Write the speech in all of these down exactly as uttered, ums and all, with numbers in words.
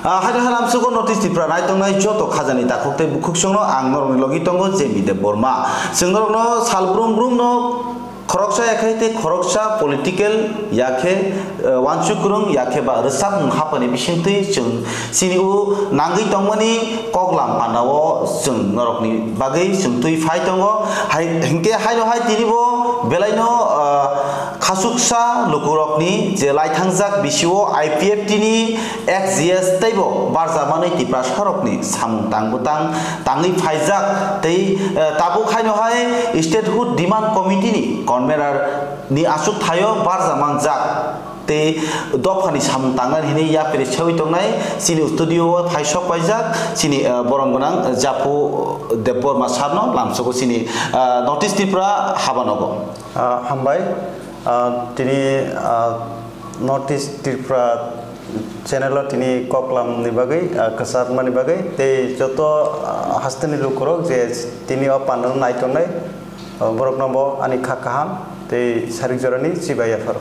Ah, haino halam sugo North East Tripura nai tongnai joto khajani takhuk tei bukhuk songno ang norokni logi tongo Jemi Debbarma. Chwng norokno sal brum brum no khoroksa yakhai tei khoroksa political yakhe, eh, wansuk kwrwng yakhe ba rwchapmung hapani bisingtwi chwng chini o nangwi tongmani koklam pandao chwng norokni bagwi chwng twi phai tongo. Hai, hinkhe haino hai tini bo belaino, ah, khasuksa lukurokni je laithangjak bisio I P F T ni X G S teibo barjamanwi Tiprasarokni samung tang bwtang tangwi phaijak tei, eh, tabuk haino hai Statehood Demand Committee ni convener ni aswk thaio barjamanjak tei dophani samung tangnani hwnwi yapri sewi tongnai chini studio o phai sok paijak chini, eh, borom gwnang Japhu Debbarma sir no lamsogo chini, eh, North East Tripura habanogo. Ah, hambai. Ah, tini, ah, North East Tripura channel o tini koklam ni bagwi, ah, kwchar mani bagwi tei joto, ah, hasteni lukurok je tini o panda no nai tongnai, ah, borok no bo ani kha kaham tei sarik jora ni chibai yapharo.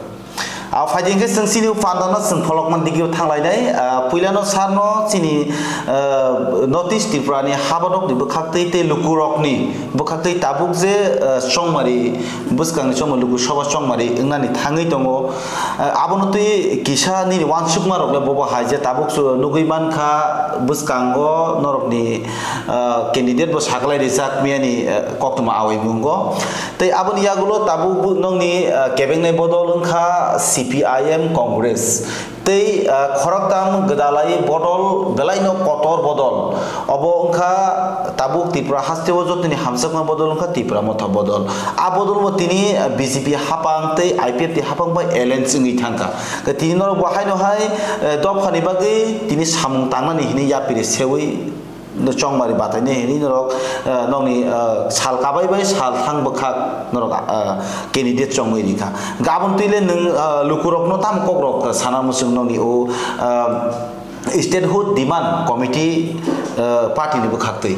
Ah, phaidi hwnkhe chwng chini panda no chwng pholokma digi o thanglainai. Ah, puila no sir no chini, ah, North East Tripura ni habanok ni bwkhak tei tei lukurok ni bwkhak tei tabuk je, ah, chongmari bwskangni chongmari luku soba chongmari wngnani thangwi tongo. Ah, abono twi kisa nini wansukma rok le bobo hai je tabuk su nugwi mankha bwskango norokni, ah, candidate bo saklai rijak miyani, ah, koktwma awi mungo. Tei aboni yagulo tabuk bu-, nokni, ah, kebengnai bodol wngkha C P I M Congress. Tei, ah, khoroktham gwdalai bodol, belaino kotor bodol. Obo wngkha tabuk Tripura hasteo jotoni hamjakma bodol wngkha Tipra Motha bodol. A bodolbo tini, ah, B J P hapang tei I P F T hapang bai alliance wngwi thangkha. Tei tini norok bo haino hai, eh, dophani bagwi tini samung tangnani hwnwi yapiri sewi no chongmari batai ne hini norok, eh, nokni, eh, sal kabai bai sal thang bwkhak norok, eh, candidate chongwi rikha. Gabon twi le nwng, eh, lukurokno tamo kokrok sana muchung nokni o, eh, Statehood Demand Committee, eh, party ni bwkhak twi?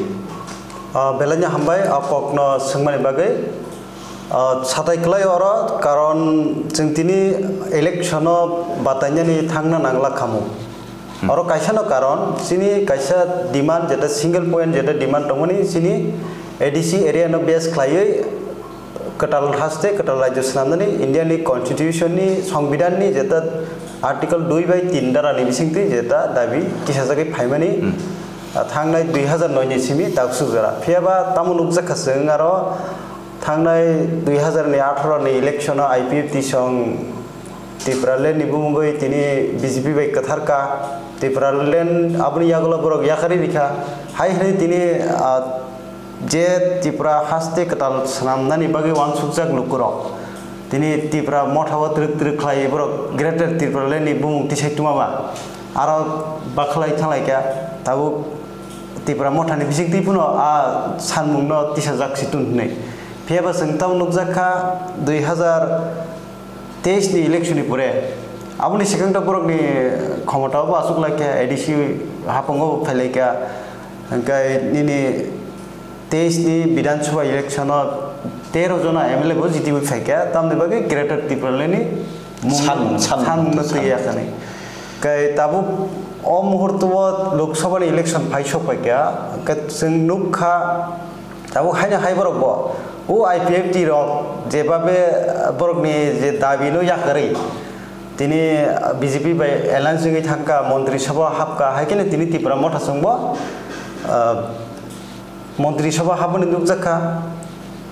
Ah, belai no hambai, ah, kokno swngmani bagwi. Ah, satai kwlai oro, karon chwng tini election o batainani thangna nangla khamu. Hmm. Oro kaisa no karon, chini kaisa demand, jeta single point, jeta demand tongmani, chini A D C area no base khlaiwi kwtal haste, kwtal rajyo swnamnani India ni constitution ni, songbidan ni jeta article dui bai tin dara ni bisingtwi jeta dabi tisajagwi phaimani, Hmm. ah, thangnai dui hazar noi ni simi daksuk jora. Phiyaba tamo nukjakha chwng aro thangnai dui hazar ni atharo ni election o I P F T song Tipraland ni bumungwi tini B J P bai kwthar ka. Tipraland aboni yagulo borok yakarwi rikha. Hai hwnwi tini, ah, je Tripura haste kwtal swnamnani bagwi wansukjak lukurok. Tini Tipra Motha o twrwk twrwk khlai borok Greater Tipraland ni bumung tisai tuma ba. Aro bakhlai thanglai kha tabuk Tipra Motha ni bisingtwi phano a sanmungno tisajak si tun hwnwi. Phiyaba chwng tamo nukjak kha dui hazar teis ni election ni pore. Aboni swkang ta borokni khomotao bo aswk lai khe A D C hapungo bo phai lai kha. Hwnkhe nini teis ni Bidhan Sabha election o tero jona M L A bo jitiwi phai kha. Tamni bagwi Greater Tipraland ni mung Sanmung, sanmung, sanmung no twi sanmung. Yakhani. Kai tabuk o muhurto o Lok Sabha ni election phai sok pai kha. Hwnkhe chwng nuk kha Tabuk haino hai borok bo, o I P F T rok jebabe borokni je dabi no yakarwi, tini B J P bai alliance wngwi thangkha, Montri Sabha hapkha, hai kheno tini Tipra Motha chwngbo, ah, Montri Sabha habmani nukjakha,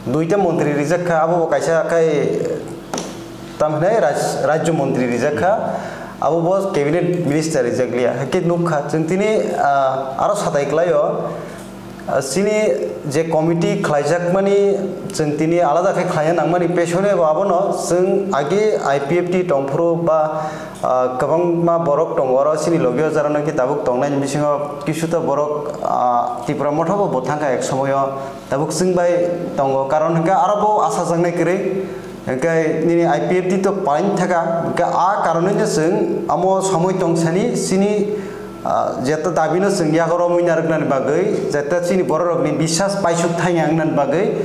duita montri rijakha, abo bo kaisa khai tamo hwnwi raj-, rajyo montri rijakha, abo bo cabinet minister rijakliya, hai khe nukha. Chwng tini, ah, aro satai kwlaio, Ah, chini je committee khlaijakmani, chwng tini alada khe khlaina nangmani pesone bo abono chwng agi I P F T tongphuru ba, ah, kwbangma borok tongo oro chini logi o jara nokhe tabuk tongnaini bisingo kisu ta borok, ah, Tipra Motha bo bo thangkha ek somoyo tabuk chwng bai tongo, karon hwnkhe aro bo achajaknai kwrwi. Hwnkhe nini I P F T to paling thaka, hwnkhe a karonwi no chwng amo somoi tongsani chini, ah, jeta dabi no chwng yago romwi narwknani bagwi, jeta chini bororokni biswas paisuk thangya wngnani bagwi,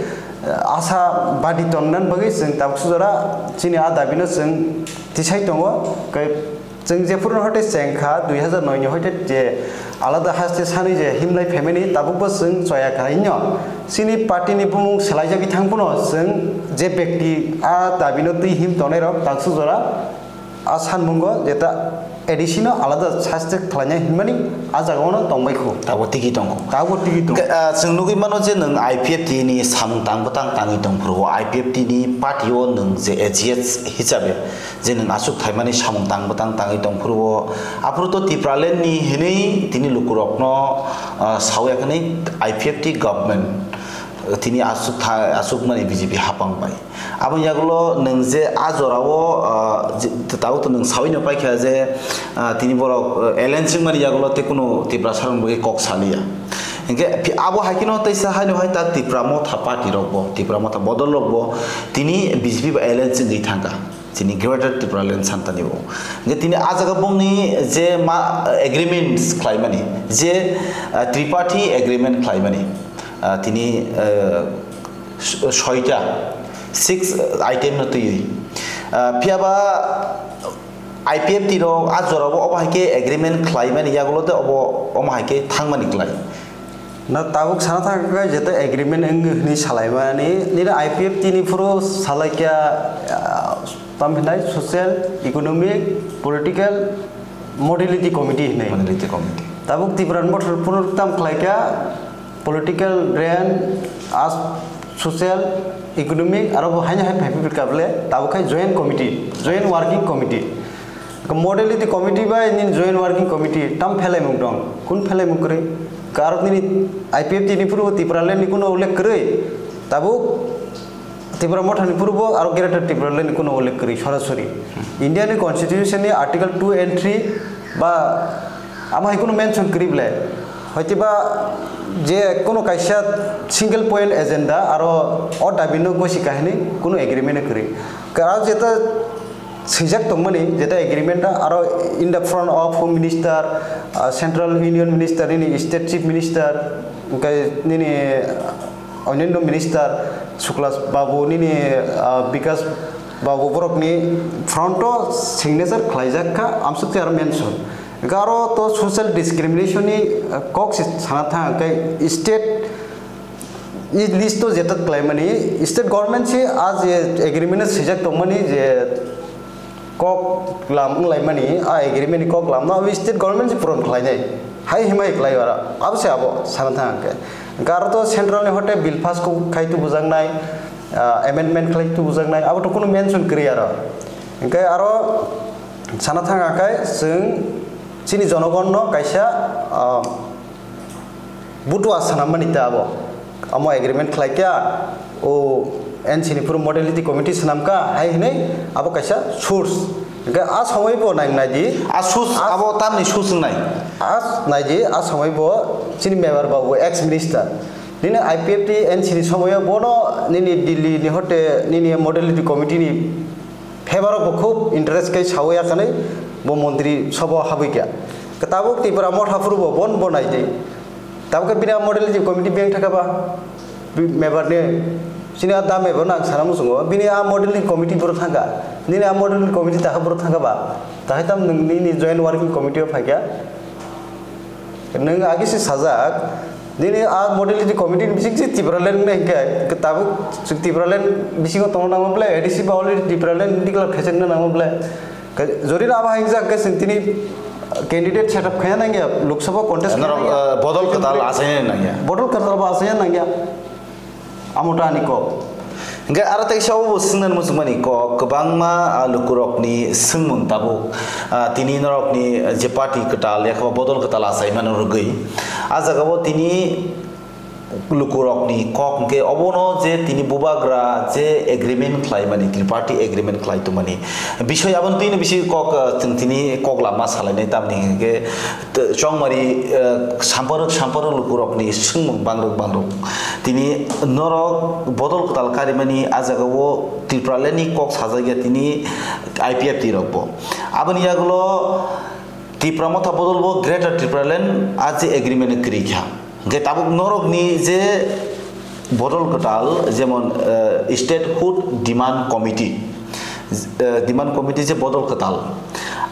ah, asa badi tongnani bagwi chwng tabuk sujora chini a dabi no chwng tisai tongo. Hwnkhe Chwng jephuru hoite chengkha, dui hazar noi ni hoite je alada haste sanwi je himlai phaimani, tabukbo chwng choya kha hino. Chini party ni bumung swlaijagwi thang phano chwng je bekti a dabi no twi him tongnai rok taksu jora a sanmungo jeta A D C no alada haste khlainai hinmani a jaga o no tongbai khu. Tabuk tigi tongo. Tabuk tigi tongo. Ke, ah, chwng nugwi mano je nwng I P F T ni samung tang bwtang tangwi tong phuru o, I P F T ni party o nwng je A G S hisabe je nwng aswk thaimani samung tang bwtang tangwi tong phuru o, aphuru to Tipraland ni hinwi tini lukurokno, ah, sawi yakni I P F T government, ah, tini aswk tha-, aswk mani B J P hapang bai. Aboni yagulo nwng je a jorao, ah, je, tabuk to nwng sawi no paikha je, ah, tini borok, ah, alliance wngmani yagulo tei kuno Tiprasa rokni bagwi kok saliya. Hinkhe phi-, abo hai kheno teisa haino hai ta Tipra Motha party rokbo, Tipra Motha bodol rokbo tini B J P bai alliance wngwi thangkha. Chini Greater Tipraland santani bo. Hinkhe tini a jaga bongni je ma, agreements khlaimani, je, ah, triparty agreement khlaimani, ah, tini, ah, s-, soita, six item no twiwi. Ah, phiyaba I P F T rok a jorao obo hai khe agreement khlaimani yagulo de obo omo hai khe thangmani klai. Na tabuk sana thang kha jeta agreement wng hwnwi salaimani, nini I P F T ni phuru salaikya, ah, tam hinai social, economic, political, modality committee hinai. Modality committee. Tabuk Tipra Motha phuru tam khlaikya political, ren, as, social, economic, aro bo haino hai phai phai kable, tabuk khai joint committee, joint working committee. Modality committee bai nini joint working committee tam phelaimung dong. Kun phelaimung kwrwi? Karok nini I P F T ni phuru Tipraland ni kuno ullekh kwrwi. Tabuk Tipra Motha ni phuru bo aro Greater Tipraland ni kuno ullekh kwrwi sorasori. India ni constitution ni article two and three ba amo hai kuno mention kwrwi ble. Hoitiba je kuno kaisa single point agenda aro o dabi no gosi kahini kuno agreement kwrwi. Karok jeta swijak tongmani jeta agreement aro in the front of Home Minister, ah, Central Union Minister, nini State Chief Minister, hwnkhe nini, ah, onyanno minister, Suklas Babu, nini, ah, Bikas Babu borokni front o signature khlaijak kha, amsuk tei aro mention. Hwnkhe aro to social discrimination ni, ah, kok se sana thang khe state I list o jeta khlaimani, state government se a je agreement o swijak tongmani je kok lam wnglaimani, a agreement ni kok lamno abo state government se puron khlainai. Hai himai khlai ora, abo se abo sana thang khe. Hwnkhe aro to central ni hote bill pass kho khai tu bujaknai, ah, amendment khlai tu bujaknai, abo to kunu mention kwrwi aro. Hwnkhe aro sana thang khe chwng chini jonogon no kaisa, ah, butua swnam mani ta abo. Amo agreement khlai kya, o N C ni phuru modality committee swnam kha, hai hinwi abo kaisa source. Hwnkhe a somoi bo nai, nai di. A source, a abo tamni source wngnai? A nai di, a somoi bo chini member ba bo ex minister. Nini I P F T N C ni somoio bono nini Delhi ni hote nini modality committee ni Phebar bo khub interest khe sawi ya khanai bo montri sobo habwi kya. Tabuk Tipra Motha phuru bo bon bo nai di. Tabuk khe bini a model je committee beng thaka ba. Bi-, mebar ni sini a da mebar no ang sana muchungo. Bini a model ni committee boro thangka. Nini a model ni committee taha boro thangka ba. Tahai tam nwng nini joint working committee o phaikya. Nwng agi se sajak, nini a modality committee ni bising se Tipraland wngnai hwnkhe, tabuk chwng Tipraland bisingo tongna nangma ble, A D C ba already Tipraland declare khaijak na nangma ble. Ka-, jori no abo hai wngjak khe chwng tini candidate set up khaina nangya, Lok Sabha contest khaina Norok, nangya. Uh, bodol kwtal achaina nangya. Bodol kwtal bo achaina nangya. Amo ta ani kok. Hingke aro teisa o bo swngnani muchungmani kok, kwbangma, ah, lukurokni swngmung tabuk, ah, tini norokni je party kwtal, yakho bodol kwtal achaimano rwgwi. Ah, jagao tini lukurokni kok hingke obono je tini bubagra je agreement khlaimani, triparty agreement khlai tongmani. Bisoi aboni twino bisi kok, ah, chwng tini kok lama salainai tamni hingke T-, chongmari, eh, samparok, samparok lukurokni swngmung bangrok, bangrok. Tini norok bodol kwtal karimani a jagao Tipralandni kok sajakya tini I P F T rokbo. Aboni yagulo Tipra Motha bodolbo Greater Tipraland a je agreement kwrwi kha. Hingke tabuk norokni je bodol kwtal, jemon, eh, Statehood Demand Committee, eh, Demand Committee je bodol kwtal,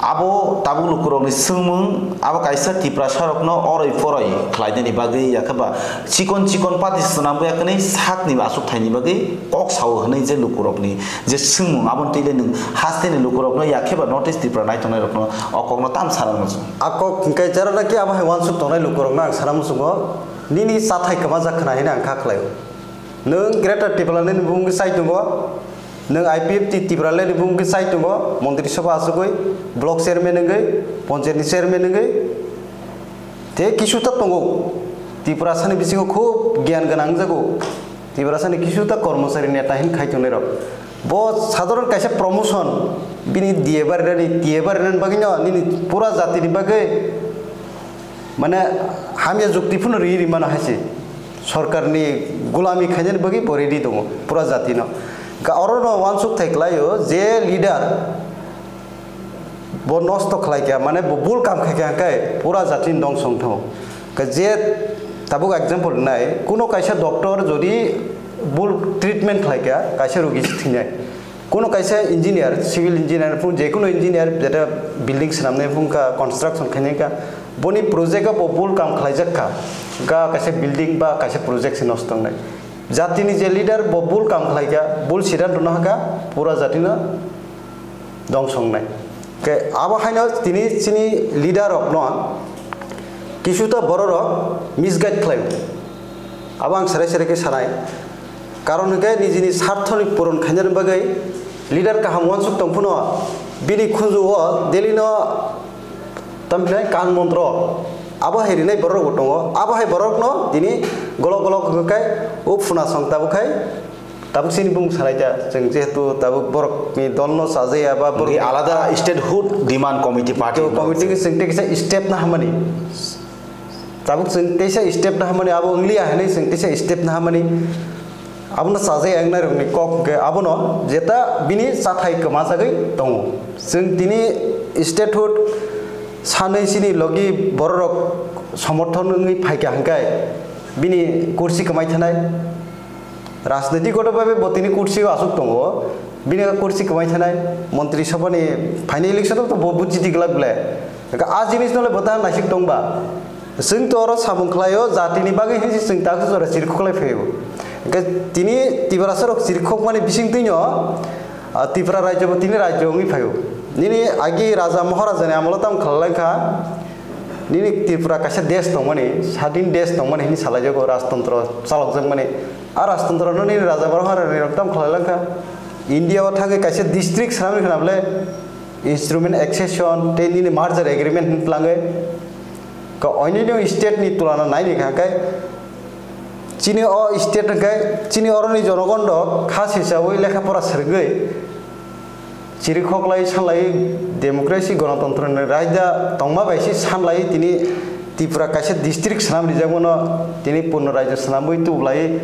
Abo tabuk lukurokni swngmung, abo kaisa Tiprasarokno oroi poroi khlainani bagwi, yakhe ba chikon chikon party swnamwi yakhe sakni aswk thaini bagwi kok sao hwnwi je lukurokni je swngmung, aboni twi le nwng hasteni lukurokno yakhe ba North East Tripura naithoknairokno o kokno tam sana muchung. A kok hwnkhe jara naki abo hai uansuk tongnai lukurokno ang sana muchungo, nini chathai kwmajak khna hwnwi ang kha khlaio. Nwng Greater Tipraland ni bumung khe chai tongo, nwng I P F T Tipraland ni bumung khe chai tongo, Montri Sabha achugwi, Block Chairman wngwi, Panchayat ni Chairman wngwi, tei kisu ta tongo. Tiprasa ni bisingo khub gyan gwnang wngjago. Tiprasa ni kisu ta kormochari neta hin khai tongnai rok. Bo sadharon kaisa promotion, bini D A barinani, T A barinani bagwi no, nini pura jati ni bagwi, mane, hamya jukti phano ri ri mano hai se. Sorkar ni gulami khainani bagwi bo ready tongo, pura jati no. Ga oro no uansuk thai klaio je leader bo nosto khlai kha, mane bo bul kam khai kha hwnkhe pura jati ni dongso wng thango. Ka je tabuk example nai, kuno kaisa doctor jodi bul treatment khlai kha, kaisa rogi se thwinai. Kuno kaisa engineer, civil engineer phung, je kuno engineer, jeta building swnamnai phung kha, construction khainai kha, boni project o bo bul kam khlaijak kha, ga kaisa building ba kaisa project se nosto wngnai. Jatini je leader bo bul kam khlai kha, bul siddhanto no hakha, pura jati no dongso wngnai. Ke abo haino tini chini leader rok no kisu ta borok rok misguide khlai. Abo ang serai serai khe sanai. Karon hwnkhe nijini sarthoni puron khainani bagwi leader kaham uansuk tong phano bini khunju o Delhi no tamhinai kan montro abo hai rinai borok bo tongo. Abo hai borok no tini golok golok hwnkhe o phunasong tabuk khai tabuk sini bung sanai ta chwng jehetu tabuk borok ni dol no chajaya ba borok Alada statehood demand committee party committee chwng tei kisa step na hamani. Tabuk chwng teisa step na hamani abo wngliya hinwi chwng teisa step na hamani. Abono chajai wngnairokni kok hwnkhe abono jeta bini chathai kwmajagwi tongo. Chwng tini statehood sanwi chini logi bororok somorthon wngwi phaikha hwnkhe bini kursi kwmai thanai. Rajnoitik goto bhabe bo tini kursi o aswk tongo, bini kursi kwmai thanai, montri sabha ni phainai election o to bo, bo jiti glak ble. Hwnkhe a jinis no le bo ta naisik tong ba. Chwng to oro samung khlai o, jati ni bagwi hinwi se chwng ta jora chirikhok lai phai o. Hwnkhe tini Tiprasa rok chirikhok mani bising twi no, ah, Tripura rajyo bo tini rajyo wngwi phai o. Nini agi raja Maharaja ni amolo tamo khlai lai kha, nini Tripura kaisa desh tong mani, sadin desh tong mani hinwi salai jago, rajtontro chalok jak mani. A rajtontro no nini raja borok harani rok tam khlai langkha. India o thangwi kaisa district swnamwi khna bwle instrument accession tei nini merger agreement hin twlangwi. Ka oinino state ni tulana naini kha khe chini o state hwnkhe chini oroni jonogon rok kha sisawi lekha pora swrwngwi Chirikhok lai sanlai democracy, gonotontro ni raida tongma bai se sanlai tini Tripura kaisa district swnam rijak mano, tini purno rajyo swnamwi tublai,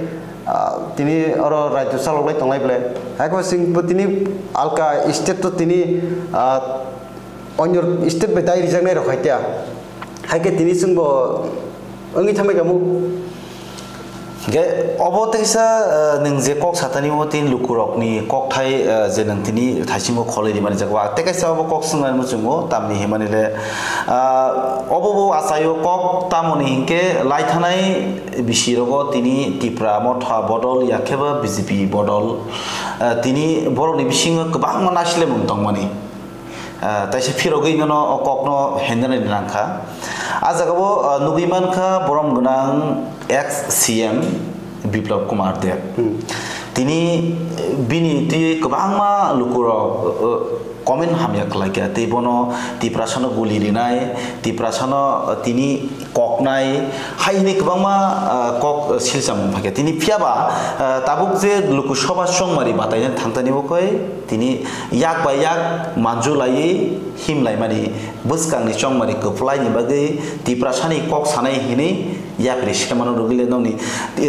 ah, tini oro rajyo chaloklai tonglai ble. Haikhe chwng bo tini alka state to tini, ah, onyo state bai dai rijaknai rok hai ta. Haikhe tini chwngbo wngwi thamai kamo. Hingke obo teisa, eh, nwng je kok satani o tini lukurokni kokthai, eh, je nwng tini thaisingo kholoi rimani jaga o, tei kaisa obo kok swngnani muchungo tamni himani le, ah, obo bo achaio kok tamoni hingke laithanai bisirogo tini Tipra motha bodol yakheba B J P bodol, eh, tini borokni bisingo kwbangma naisilai mung tongmani. Ah, taisa phirogwi nono o kokno henjanani nangkha. A jagao, ah, nugwi mankha borom gwnang ex C M Biplab Kumar Deb. Hmm. Tini, eh, bini twi kwbangma lukurok, eh, comment hamya khlaikha. Tei bono Tiprasano guli rinai, Tiprasano, eh, tini koknai, hai hwnwi kwbangma, ah, kok, ah, silchamung phaikha. Tini phiyaba, ah, tabuk je Lok Sabha chongmari bataina thangtani bo khe tini yak bai yak manjulaiwi himlaimani bwskangni chongmari kwplaini bagwi Tiprasani kok sanai hwnwi yapri sitmano rwgwile nokni,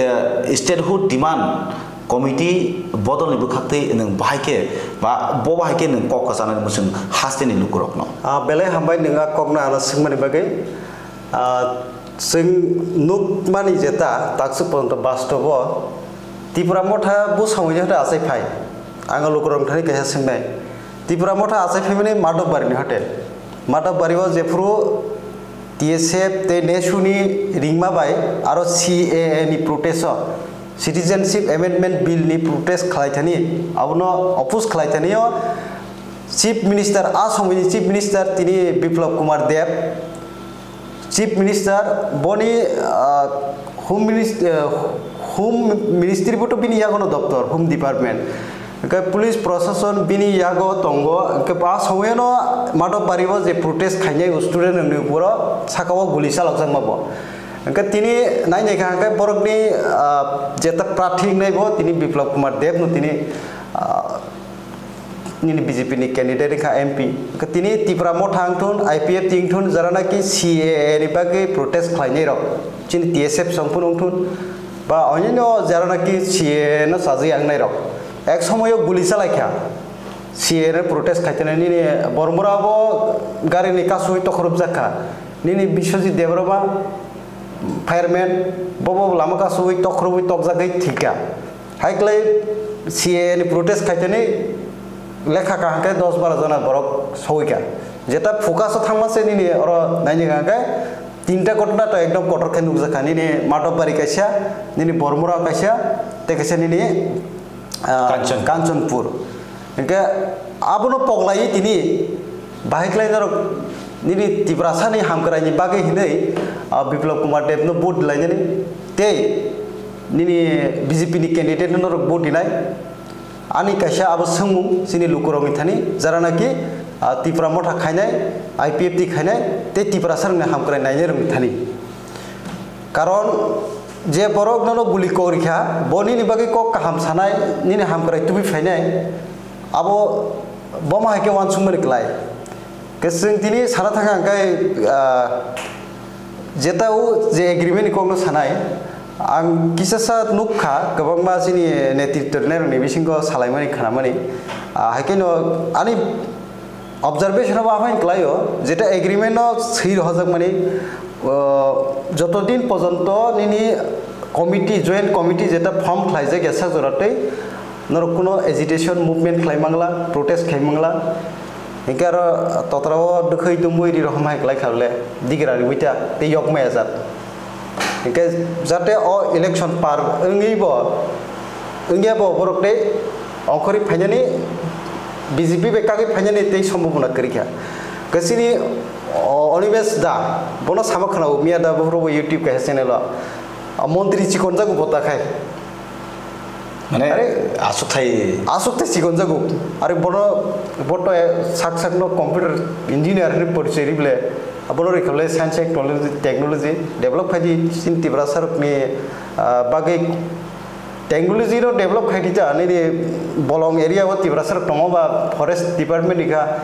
ah, statehood demand committee bodolni bwkhaktwi nwng bahai khe ba bo bahai khe nwng kok kwchanani mwchwng hasteni lukurokno. Ah, belai hambai nwng a kokno ano swngmani bagwi. Ah, chwng nukmani jeta taksuk pojonto bastobo Tipra motha bwskango jeta achai phai. Ang lukurok thani kaisa swngnai. Tipra motha achai phaimani Madhobari ni hotel. Mathabari o jephuru T S F tei nesu ni ringma bai aro C A A ni protest o, Citizenship Amendment Bill ni protest khlai thani, abono oppose khlai thani o Chief Minister, a somoi ni Chief Minister tini Biplab Kumar Deb, Chief Minister boni, ah, Home Minist-, ah, Home Ministry bo to bini yago no doptor, Home Department. Hwnkhe police prosason bini yago tongo, hwnkhe ba somoyano Mathabari o je protest khainai o student rokni uporo saka o guli chalokjakma bo. Hwnkhe tini nai naikha hwnkhe borokni, ah, jeta prarthi wngnai bo tini Biplab Kumar Deb no tini, ah, nini B J P ni candidate wngkha M P. Hwnkhe tini Tipra Motha wngthun, I P F T wngthun, jara naki C A A ni bagwi protest khlainai rok, chini T S F song phano wngthun, ba onyaino jara naki C A A no chajwi yangnai rok. Ek somoyo guli chalaikha, C A A no protest khaitene nini Bormura bo gari ni kasui tokhorop jakha, nini Biswajit Debbarma fireman bobo lama kasui tokhorobwi tokjagwi thika. Hai kwlai C A A ni protest khaitene lekha kaham khe dos baro jona borok sowikha. Jeta focus o thangma se nini oro naini kaham khe tinta ghotona to ekdom kotor khe nukjakha. Nini Mathabari kaisa, nini Bormura kaisa, tei kaisa nini, ah, Kanchanpur. Kanchanpur. Hingke abono poglai tini bahai klai norok nini Tiprasa ni hamkrai ni bagwi hinui, ah, Biplab Kumar Deb no vote lainani tei nini B J P ni candidate no norok vote dinai. Ani kaisa abo swngmung chini lukurokni thani, jara naki, ah, Tipra Motha khainai, I P F T khainai, tei Tiprasa rokni hamkrai nainai rokni thani. Karon je borok nono guli kok rikha, bo nini bagwi kok kaham sanai, nini hamkrai tubui phainai, abo bomo hai khe uansukmani klai. Khe chwng tini sana thangkha hwnkhe, ah, jeta o je agreement ni kokno sanai, ang kisasa nukha kwbangma chini netritto rwnairokni bisingo salaimani khnamani, ah, hai kheno ani observation o aphai klaio, jeta agreement o swi rohorjakmani, ah, joto din pojonto nini committee, joint committee jeta form khlaijak ya sak jora tei norok kuno agitation movement khlai mangla, protest khai mangla. Hinkhe aro totrao dwkhwi dumwi ri rohom hai klai kha le, digira riwi ta tei yok maya jat. Hinkhe jate o election par wngwi bo, wngya bo borok tei ongkhorwi phainani B J P bai kagwi phainani tei sombobona kwrwi kha. Kwchini o-, Onimesh da, bono sama khwnao miya da, bohrokbo YouTube kaisa channel o. A montri chikonjago bo ta khai. Mane, are, aswk thai. Aswk thai chikonjago. Are bono, boto sak sak no computer engineer hinwi porichoi ribole. Abono rikha le science and technology, technology develop khai di chini Tiprasa rokni, ah, bagwi technology no develop khai di ta, nini bolong area o Tiprasa rok tongo ba forest department ni kha.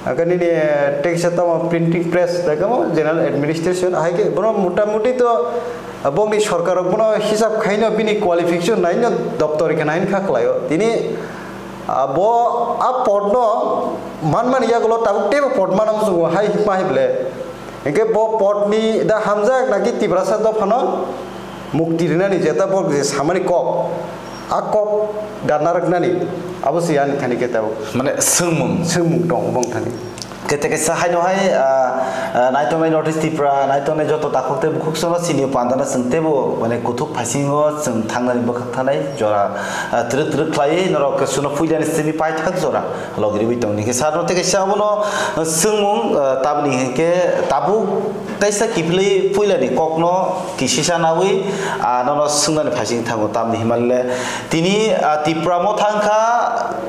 Hake nini, eh, teisa tamo printing press, tamo general administration, hai khe bono mota moti to, ah, bongni sorkar rok bono hisab khaino bini qualification naino doptor khe nain kha khlaio. Tini, ah, bo a pod no manmani yagulo tabuk teibo pod mana muchungo hai hikma hai ble. Hingke bo pod ni da hamjak naki Tiprasa dophano mukti rinani jeta bo je samani kok, a kok da narwknani, abo se ani thani khe tabuk. Mane swngmung. Swngmung tong bong thani. Kete kesa haino hai, ah, ah, naitongnai North East Tripura, naitongnai joto takhuk tei bukhuk sono sini pandana chwng teibo, mane, kuthuk phaisingo chwng thangnani bwkhak thanai jora, ah, twrwk twrwk khlaiwi norok suno puilani simi paithak jora logirwi tong. Nikhe sarno tei kaisa abono, ah, swngmung, ah, tabni hinkhe tabuk kaisa kiphilwi puilani kokno kisisa nawi, ah, nono swngnani phaising thango, tamni himalile tini, ah, Tipra Motha wngkha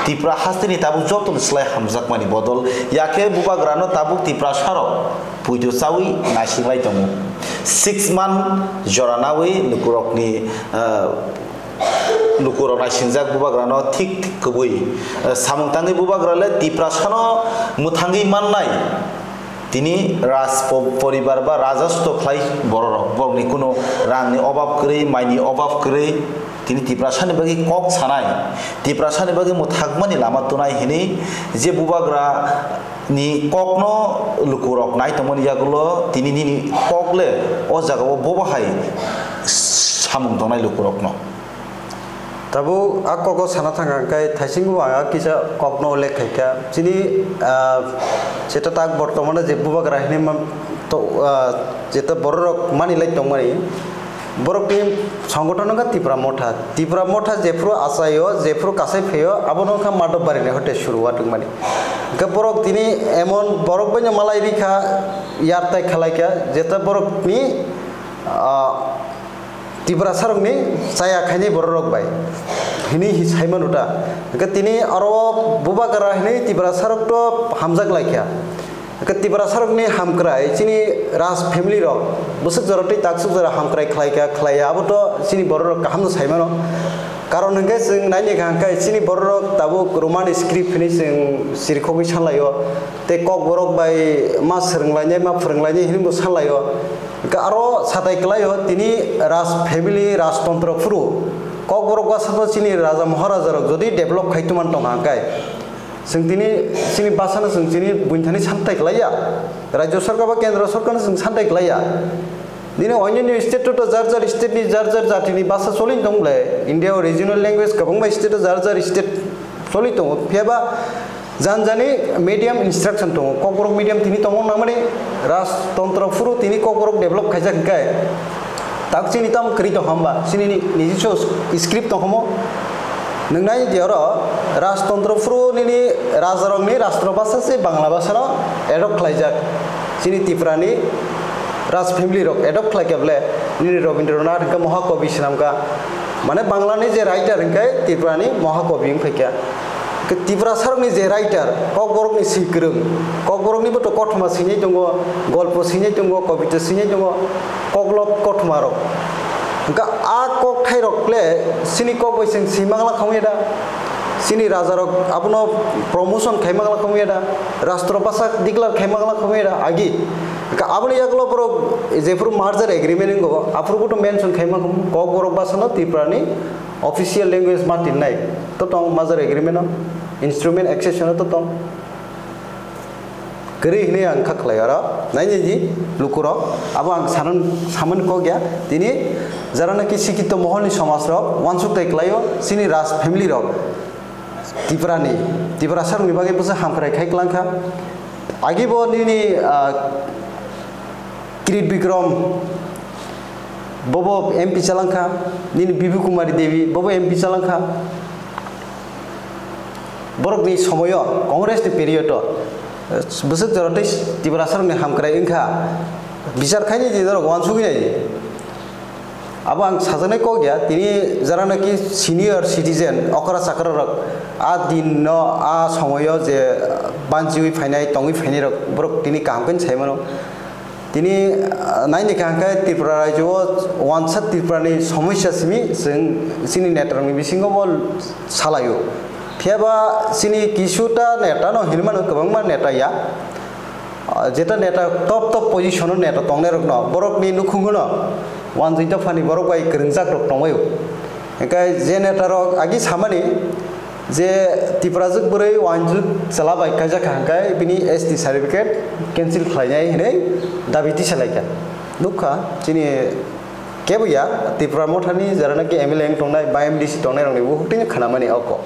Tipra hasteni tabuk jotoni slai hamjakmani bodol, yakhe bubagrano tabuk Tiprasarok puitu chawi naisinglai tongo. Six month jora nawi lukurokni, ah, lukurok naisingjak bubagrano thik kwbwi, eh, samung tangwi bubagra le Tiprasano mwthangwi mannai. Tini raj po-, poribar ba rajasto khlai bororok, borokni kuno rangni obab kwrwi, maini obab kwrwi, tini Tiprasani bagwi kok sanai, Tiprasani bagwi mwthangmani lama tunai hinwi je bubagra ni kokno lukurok nai tongmani yagulo tini nini kok le o jagao bobo hai samung tongnai lukurokno. Tabuk a kogo sana thang ang khe thaisingo ang a kisa kokno ullekh khai kha. Chini, ah, jeta tak bortomano je bubagra hinwi ma-, to, ah, jeta bororok manwi lai tongmani, borokni songothon wngkha Tipra Motha. Tipra Motha jephru achaio, jephru kasai phaio, abono wngkha Madhobbarini hote suru watwkmani. Hwnkhe borok tini emon borok baino malai rikha, yartai khalai kha, jeta borokni, ah, Tiprasarokni chaya khainai bororok bai hinwi hi saimano ta. Hwnkhe tini oro bubagra hinwi Tiprasarok to hamjak lai kha. Hwnkhe Tiprasarokni hamkrai chini Raj family rok bwswk jora tei takswk jora hamkrai khlai kha khlai ya abo to chini bororok kaham no saimano. Karon hwnkhe chwng naini kha hwnkhe chini bororok tabuk Roman script hinwi chwng sirikhogwi sanlaio tei kokborok bai ma swrwnglainai ma phwrwnglainai hinwi bo sanlaio. Hwnkhe aro satai kwlaio tini Raj family, Rajtontro phuru Kokborok bwsano chini raja Maharaja rok jodi develop khai tongmani tongkha hwnkhe, chwng tini chini bwsano chwng chini buini thani santai kwlaiya, Rajya Sarkar ba Kendra Sarkarno chwng santai kwlaiya. Nini onyo state o to jar jar state ni jar jar jatini bwsa choli tong ble, India o regional language kwbangma state o jar jar state choli tongo, phiya ba jani jani medium instruction tongo, Kokborok medium tini tongmo nangmani, Rajtontro phuru tini Kokborok develop khaijak hwnkhe, tak chini tamo kwrwi tong hamba, chini ni-, nijiswa script tong hamo. Nwngnai di oro Rajtontro phuru nini rajarokni rastro bhasha se Bangla bhasha no adopt khlaijak. Chini Tripura ni Raj family rok adopt khlai khe bole nini Rabindranath hwnkhe Mahakobi swnam kha. Mane Bangla ni je writer hwnkhe Tripura ni Mahakobi wng phai kha. Tiprasarokni je writer, Kokborokni swi kwrwng, Kokboroknibo to kothoma swinai tongo, golpo swinai tongo, kobita swinai tongo, koklop kothomarok. Hwnkhe a kokthairok le chini kok bai chwng swi mangla kha wngya da? Chini rajarok abono promotion khai mangla kha wngya da? Rastro bhasha declare khai mangla kha wngya da agi? Hwnkhe aboni yagulo borok jephuru merger agreement wngo, aphuru bo to mention khai mangkha, Kokborok bhasha no Tripura ni official language ma tinnai to tong, merger agreement o instrument accession o to tong. Kwrwi hinwi ang kha khlai oro, nainai di lukurok, abo ang sanan-, samani kok ya, tini jara naki sikito moholni somaj rok uansuk tai kwlaio, chini Raj family rok Tripura ni, Tiprasa rokni bagwi bwsa hamkrai khai kwlang kha. Agi bo nini, ah, Kirit Bikram, bobo M P chalangkha, nini Bibi Kumari Devi, bobo M P chalangkha. Borokni somoyo, Congress ni period o, bwswk jora tei Tiprasa rokni hamkrai wngkha, bichar khainai di norok uansugwi nai di. Abo ang sajaknai kok ya, tini jara naki senior citizen, okra chakra rok, a din no, a somoyo je banchiwi phainai, tongwi phainai rok, borok tini kaham khe sai mano. Tini, ah, naini kha hwnkhe Tripura rajyo o wansa Tripura ni somosya simi chwng chini neta rokni bisingo bo salaio. Phiya ba chini kisuta neta no hinwi mano, kwbangma neta ya. Ah, jeta neta top top position o neta tongnai rok no, borok ni nukhung no wanjui dophani borok bai kwrwngjak rok tongbaio. Hwnkhe je neta rok agi samani, je Tiprajwk bwrwi uansuk chwla bai kaijak kha hwnkhe bini S T certificate cancel khlainai hinwi dabi tisa lai kha. Nukha chini kebo ya Tipra Mothani jara naki M L A wng tongnai ba M D C tongnai rokni bukhuk tini khanamani oko.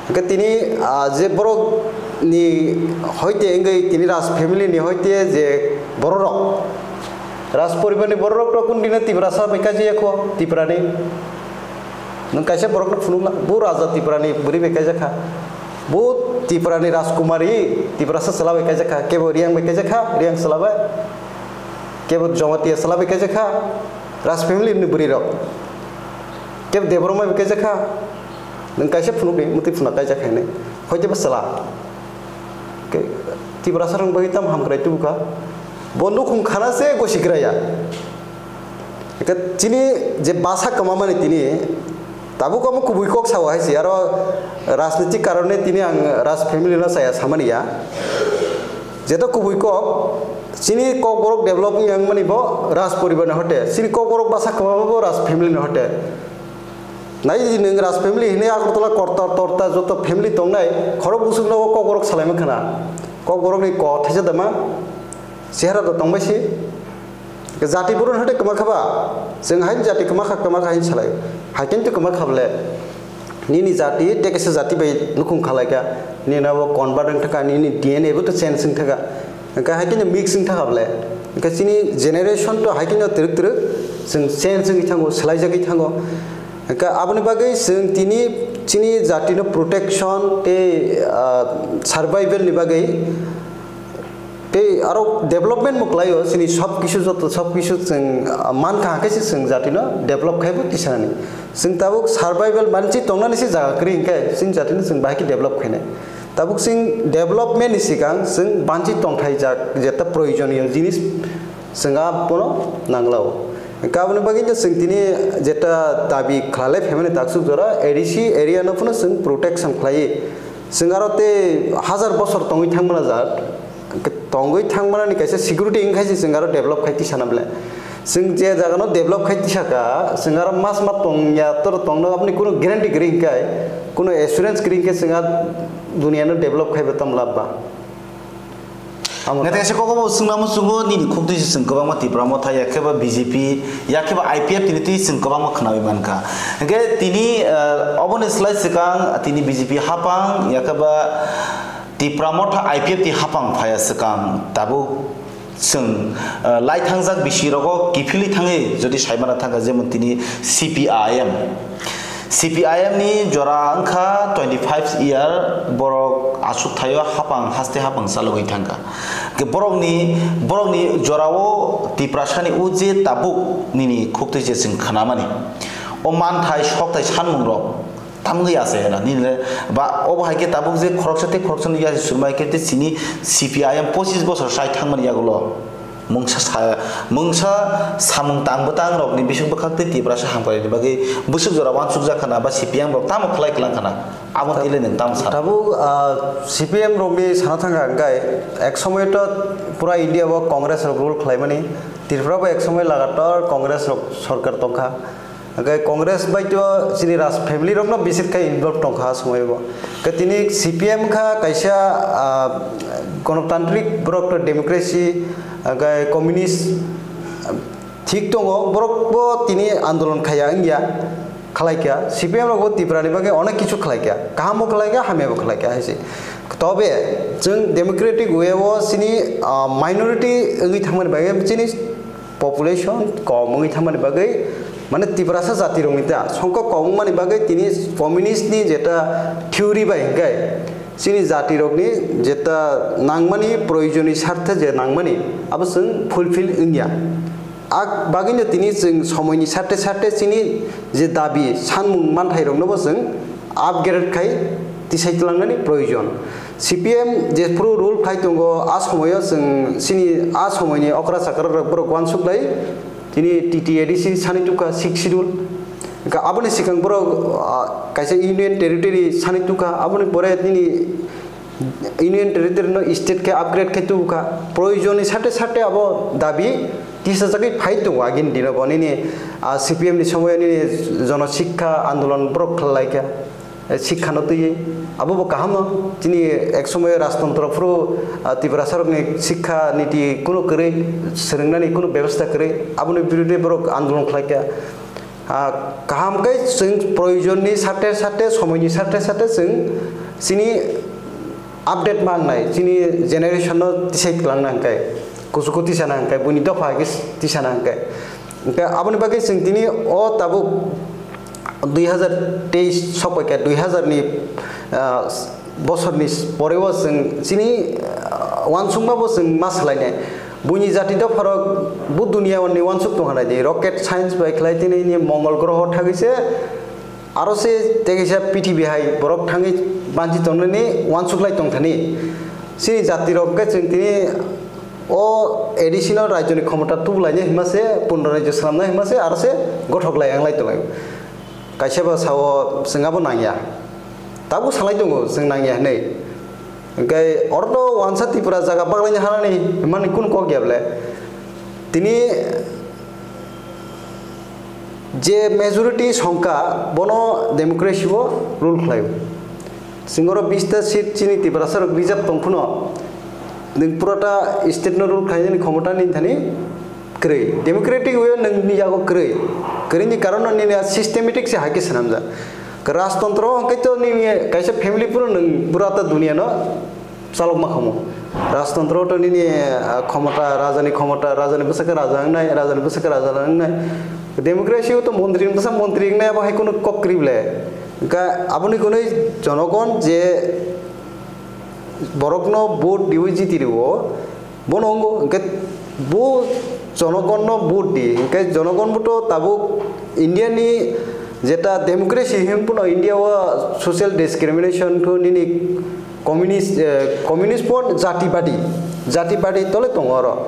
Hwnkhe tini, ah, je borok ni hoite wngwi tini Raj family ni hoite je borok rok, Raj poribar ni borok rok to kun dino Tiprasa bai kaijak ya kho, Tipra ni. Nwng kaisa borokno phunukla, bo Raja Tiprani bwrwi bai kaijak kha, bo Tiprani Rajkumari, Tiprasa chwla bai kaijak kha, kebo Riyang bai kaijak kha, Riyang chwla bai, kebo Jamatia chwla bai kaijak kha, Raj family ni bwrwi rok, kebo Debbarma bai kaijak kha, nwng kaisa phunukdi, mwtwi phuna kaijak kha hinwi, hoite bo chwla. Ke-, Tiprasa rok bagwi tamo hamkrai tubu kha, bo nukhung khana se gosi gra ya. Eka chini je basa kwmamani tini tabuk omo kubui kok sao hai se, aro rajnitik karone tini ang Raj family no saya samani ya. Jeto kubui kok chini Kokborok develop wng yang mani bo Raj poribar ni hote, chini Kokborok basa kwmama bo Raj family ni hote. Nai di nwng Raj family hinwi Agartala korta torta joto family tongnai khorok busuk no Kokborok salaima khana. Kokborok ni kok thaisa dama chehara do tongbai si. Jati burun hate kwma khaba, chwng hain jati kwma kha, kwma kha hin salai. Haikhen to kwma kha bole. Nini jati tei kaisa jati bai nukhung khalaikha, nini abo convert wng thangkha, nini D N A bo to change wng thangkha, hwnkhe hai kheno mix wng thangkha bole. Hwnkhe chini generation to hai kheno twrwk twrwk chwng change wngwi thango, swlaijagwi thango. Hwnkhe aboni bagwi chwng tini chini jatino protection tei, ah, survival ni bagwi tei aro development bo kwlaio, chini sob kisu joto sob kisu chwng, ah, mankha hwnkhe se chwng jatino develop khaibo tisanani. Chwng tabuk survival mansi tongnani se jaga kwrwi hwnkhe chini jatino chwng bahai khe develop khainai. Tabuk chwng development ni swkang chwng bansi tongthai jak jeta proyojoniyo jinis chwng abono nanglao. Hwnkhe aboni bagwi no chwng tini jeta dabi khwlalai phaimani taksuk jora A D C area no phano chwng protection khlaiwi. Chwng aro tei hazar bosor tongwi thangmana jat, tongwi thangmanani kaisa security wngkha se chwng aro develop khai tisana bole. Chwng je jagano develop khai tisaka, chwng aro mas ma tongya, tor tongno aboni kunu guarantee kwrwi hwnkhe, kunu assurance kwrwi hwnkhe chwng a duniano develop khaibo tamo labba. Amo Nete kaisa kok bo swngnamo chungo, nini khuk twi se chwng kwbangma Tipra Motha, ya khe ba B J P, ya khe ba I P F tini twi chwng kwbangma khwnawi mankha. Hwnkhe tini, eh, oboni slai swkang tini B J P hapang, ya khe ba Tipra Motha I P F twi hapang phaiya swkang tabuk chwng, eh, lai thangjak bisi rogo kiphilwi thangwi jodi saimana thangkha, jemon tini C P I M. C P I M ni jora wngkha twenty five year, borok aswk thaio hapang haste hapang chalogwi thangkha. Hwnkhe borokni, borokni jorao Tiprasani o je tabuk nini khuk twi je chwng khnamani, o manthai sokthai sanmungrok tamgwi achai hwnna nini le ba obo hai khe tabuk je khoroksa tei khoroksa ni yasi surmai khe tei chini C P I M pochis bosor chai thangmani yagulo. Mungsa sa, mungsa samung tang bwtang rokni bising bwkhak tei Tiprasa hamkrai ni bagwi bwswk jora uansukjak khana ba C P M rok tamo khlai klang khana, abo twi le nwng tamo sa? Tabuk, ah, C P M rokni sana thangkha hwnkhe ek somoi to pura India o Congress rok rule khlaimani, Tripura bo ek somoi lagatar Congress rok sorkar tongkha. Hwnkhe Congress bai to chini Raj family rokno bisir khai involve tongkha a somoi bo. Hwnkhe tini C P M kha kaisa, ah, gonotantrik borok to democracy, hwnkhe communist, ah, thik tongo, borok bo tini andolon khaiya wngya, khlaikha. C P M rok bo Tripura ni bagwi onek kichu khlaikha, kaham bo khlaikha, hamya bo khlaikha hai se. Tobe chwng democratic way o chini, ah, minority wngwi thangmani bagwi chini population kom wngwi thangmani bagwi, mane Tiprasa jati rokni ta songkok kom wngmani bagwi tini communist ni jeta theory bai hwnkhe chini jati rokni jeta nangmani proyojoni sarthe je nangmani abo chwng fulfill wngya. A bagwino tini chwng somoini sarte sarte chini je dabi sanmung manthai rokno bo chwng upgrade khai tisai tlangnani proyojon. C P M jephuru rule khai tongo, a somoio chwng chini a somoini okra chakra rok borok uansuk lai, tini T T A D C sani tukha sixth schedule. Hwnkhe aboni swkang borok, ah, kaisa union territory sani tukha, aboni pore nini union territory no state khe upgrade khai tukha. Proyojonni sate sate abo dabi tisajagwi phai tongo agini dino bo nini, ah, C P M ni somoio nini jono sikha andolon borok khlaikha. Eh, sikha no twiwi abo bo kaham no. Chini ek somoio rajtontro phuru, ah, Tiprasa rokni sikha niti kunu kwrwi, swrwngnani kunu bebostha kwrwi, aboni birude borok andolon khlaikha. Ah, kaham khe chwng proyojonni sate sate, somoini sate sate chwng chini update mangnai, chini generation no tisai twlangna hwnkhe, kuchuku tisana hwnkhe, buini dopha hwnkhe tisana hwnkhe. Hwnkhe aboni bagwi chwng tini o tabuk dui hazar teis sokpaikha, dui hazar ni, ah, bosorni poreo chwng chini, ah, uansukma bo chwng ma swlainai. Buini jati dopharok bo duniya ni uansuk tongkha nai di, rocket science bai khlai tini ni Mongol groho thagwi se aro se tei kaisa pithibi hai borok thangwi banchi tongnani uansuk lai tongthani. Chini jati rok khe chwng tini o A D C no rajyo ni khomota tubulaina hima se, pundro rajyo swnamna hima se, aro se gothok lai ang lai tongo. Kaisa ba sao chwng abo nangya. Tabuk salai tongo chwng nangya hinwi. Hwnkhe oro to wansa Tripura jaga baglaina hanani himani kunu kok ya bole. Tini je majority songkha bono democracy o rule khlaio. Chwng oro bista seat chini Tiprasa rok reserve tong phano nwng purata state no rule khlainani khomota ni thani kwrwi. Democratic way o nwng ni yago kwrwi. Kwrwi ni karon no nini a systematic se hai khe swnamjak. Rajtantro hwnkhe to nini kaisa family phuru nwng pura ta duniya no chalokma khamu. Rajtantro to nini, ah, khomota, rajani khomota, rajani bwsakhe raja wngnai, rajani bwsakhe raja wngnai. Democracy o to montri ni bwsa montri wngnai, abo hai kheno kok kwrwi ble. Hwnkhe aboni hwnwi jonogon je borokno vote diwi jiti rwo, bono wngo, hwnkhe bo jonogonno vote di, hwnkhe jonogon bo to tabuk India ni jeta democracy hwn phano India o social discrimination kho nini communist, eh, communist pon jati badi, jati badi tole tongo oro.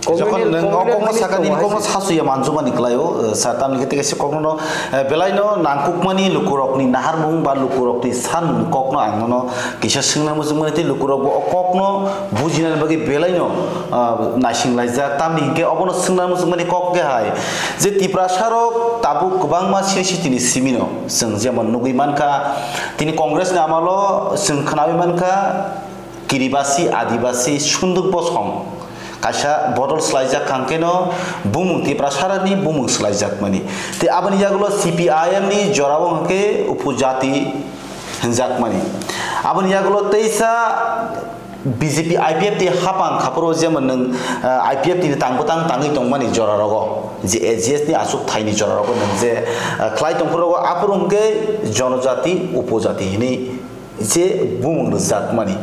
Jokhon Communal, nwng o communal kokno jinis sakha, tongo nini kokno hai se. Sasuya manjumani kwlaio, eh, sa tamni khe tei kaisa kokno, eh, belaino nangkukmani lukurokni naharmung ba lukurokni sanmung kokno ang nono kisa swngna muchungmani tei lukurokbo o kokno bujinani bagwi belaino, ah, naisinglaijak. Tamni hinkhe obono swngna muchungmani kok khe hai je Tiprasarok tabuk kwbangma siri sitini simino chwng jemon nugwi mankha, tini Congressni amalo chwng khnawi mankha, Kiribasi, Adibasi, Sunduk Bosong kaisa bodol swlaijak kha hwnkhe no bumung Tiprasarani bumung swlaijakmani. Tei aboni yagulo C P I M ni jorao hwnkhe upojati hwnjakmani. Aboni yagulo teisa B J P I P F T hapang khaphuru jemon nwng, ah, I P F T ni tang bwtang tangwi tongmani jorarogo, je A G S ni aswk thaini jorarogo nwng je, ah, khlai tongphuru rogo aphuru hwnkhe jonojati, upojati hinwi je bumung rwjakmani.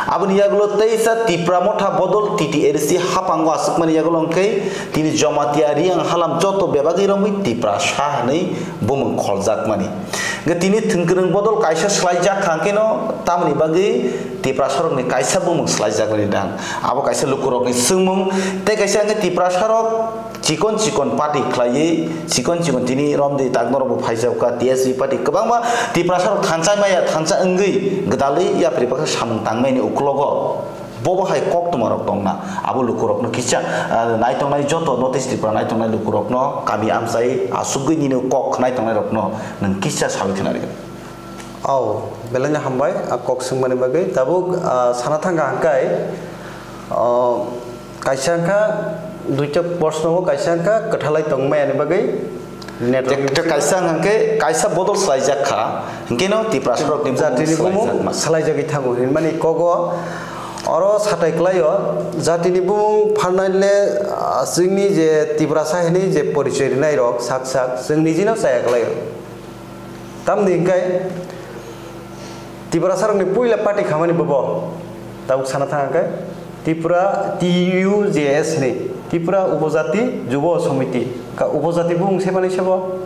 Aboni yagulo teisa Tipra Motha bodol T T A D C hapango aswkmani yagulo hwnkhe tini Jomatia Riang halam joto bebagwi romwi Tiprasa hwnwi bumung kholjakmani. Hwnkhe tini thwngkwrwng bodol kaisa swlaijak kha hwnkhe no tamoni bagwi Tiprasarokni kaisa bumung swlaijakmani dang. Abo kaisa lukurokni swngmung tei kaisa hwnkhe Tiprasarok chikon chikon party khlaiwi, chikon chikon tini romdi tak norokbo phaijakka T S P party kwbangma Tiprasarok thansa maya, thansa wngwi gwdalwi yapri baksa samung tangmani uklogo bobo hai koktwmarok tongna, abo lukurokno kisa, ah, naitongnai joto North East Tripura naitongnai lukurokno kami amchai asugwi nini kok khwnai tongnairokno nwng kisa sawi khwnarigwna. Au, belai no hambai, a kok swngmani bagwi. Tabuk, ah, sana thangkha hwnkhe, ah, kaisa wngkha duita proshno o, kaisa wngkha kwthalai tongmani bagwi network. Te, te kaisa hwnkhe kaisa bodol swlaijak kha, hwnkhe no Tiprasarokni bumung jatini bumung swlaijakma. Swlaijagwi thango hinmani kogo oro satai kwlaio, jatini bumung pharnai le, ah, chwngni je Tiprasa hinwi je porichoi rwnairok sak sak chwng nijino chaya kwlaio. Tamni hwnkhe Tiprasarokni puila party khamani bobo tabuk sana thang khe Tripura T U J S hinwi Tripura Upojati Jubo Samiti ka Upojati bumung se manwi sabo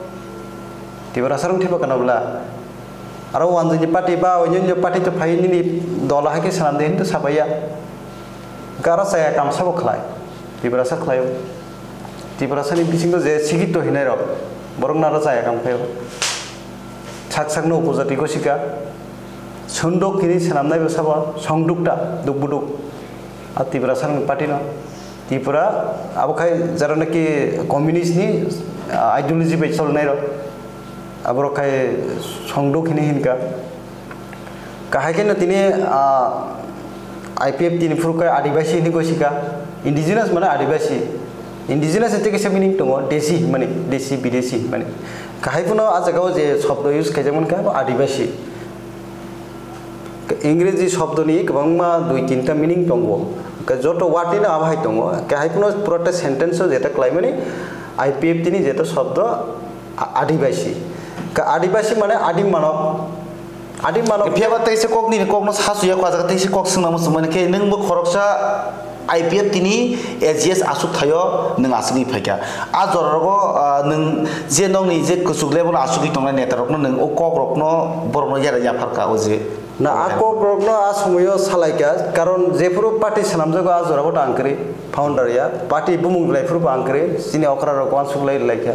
Tiprasarok thwiba kana bwla aro wanjwini party ba onyo onyo party to phai nini dol hai khe swnam de hinwi to sapaiya. Hwnkhe aro chaya kam sabo khlai, Tiprasa khlaio. Tiprasani bisingo je sikito hinai rok, borok naro chaya kam khlaio. Sak sakno upojati gosika, sunduk hinwi swnamnai bo sabo, songdukta, dukbuduk. A Tiprasani party no, Tripura, abo khai jara naki communist ni, ah, ideology bai cholnai rok, aborok khai songduk hinwi hinka. Kahai khe no tini, ah, I P F T ni phuru khe Adibasi hinwi gosika, indigenous mane Adibasi. Indigenous ni tei kaisa meaning tongo, Desi hinmani, Desi, Bidesi hinmani. Kahai phano ah jagao je shobdo use khaijak mankha, abo Adibasi. Ingreji shobdo ni kwbangma dui tinta meaning tongo. Hwnkhe joto word ni no abo hai tongo. Kahai phano pura ta sentence o jeta klaimani I P F T ni jeta shobdo a-, Adibasi. Ka Adibasi mane adim manob. Adim manob. Phiya ba teisa kok nini kokno sasuya ko, ah jaga teisa kok swngna muchung mani khe, nwng bo khoroksa I P F T ni A G S aswk thaio nwng aswkwi phaikha. A jora rogo, ah, nwng je nokni je kwchuk level aswkwi tongnai neta rokno nwng o kok rokno borokno yara yapharkha o je. Na a kok rokno a somoyo salaikha, karon jephuru party swnamjago a jorabo ta ang kwrwi founder ya, party bumung belai phuru bo ang kwrwi, chini okra rok uansuk lai laikha.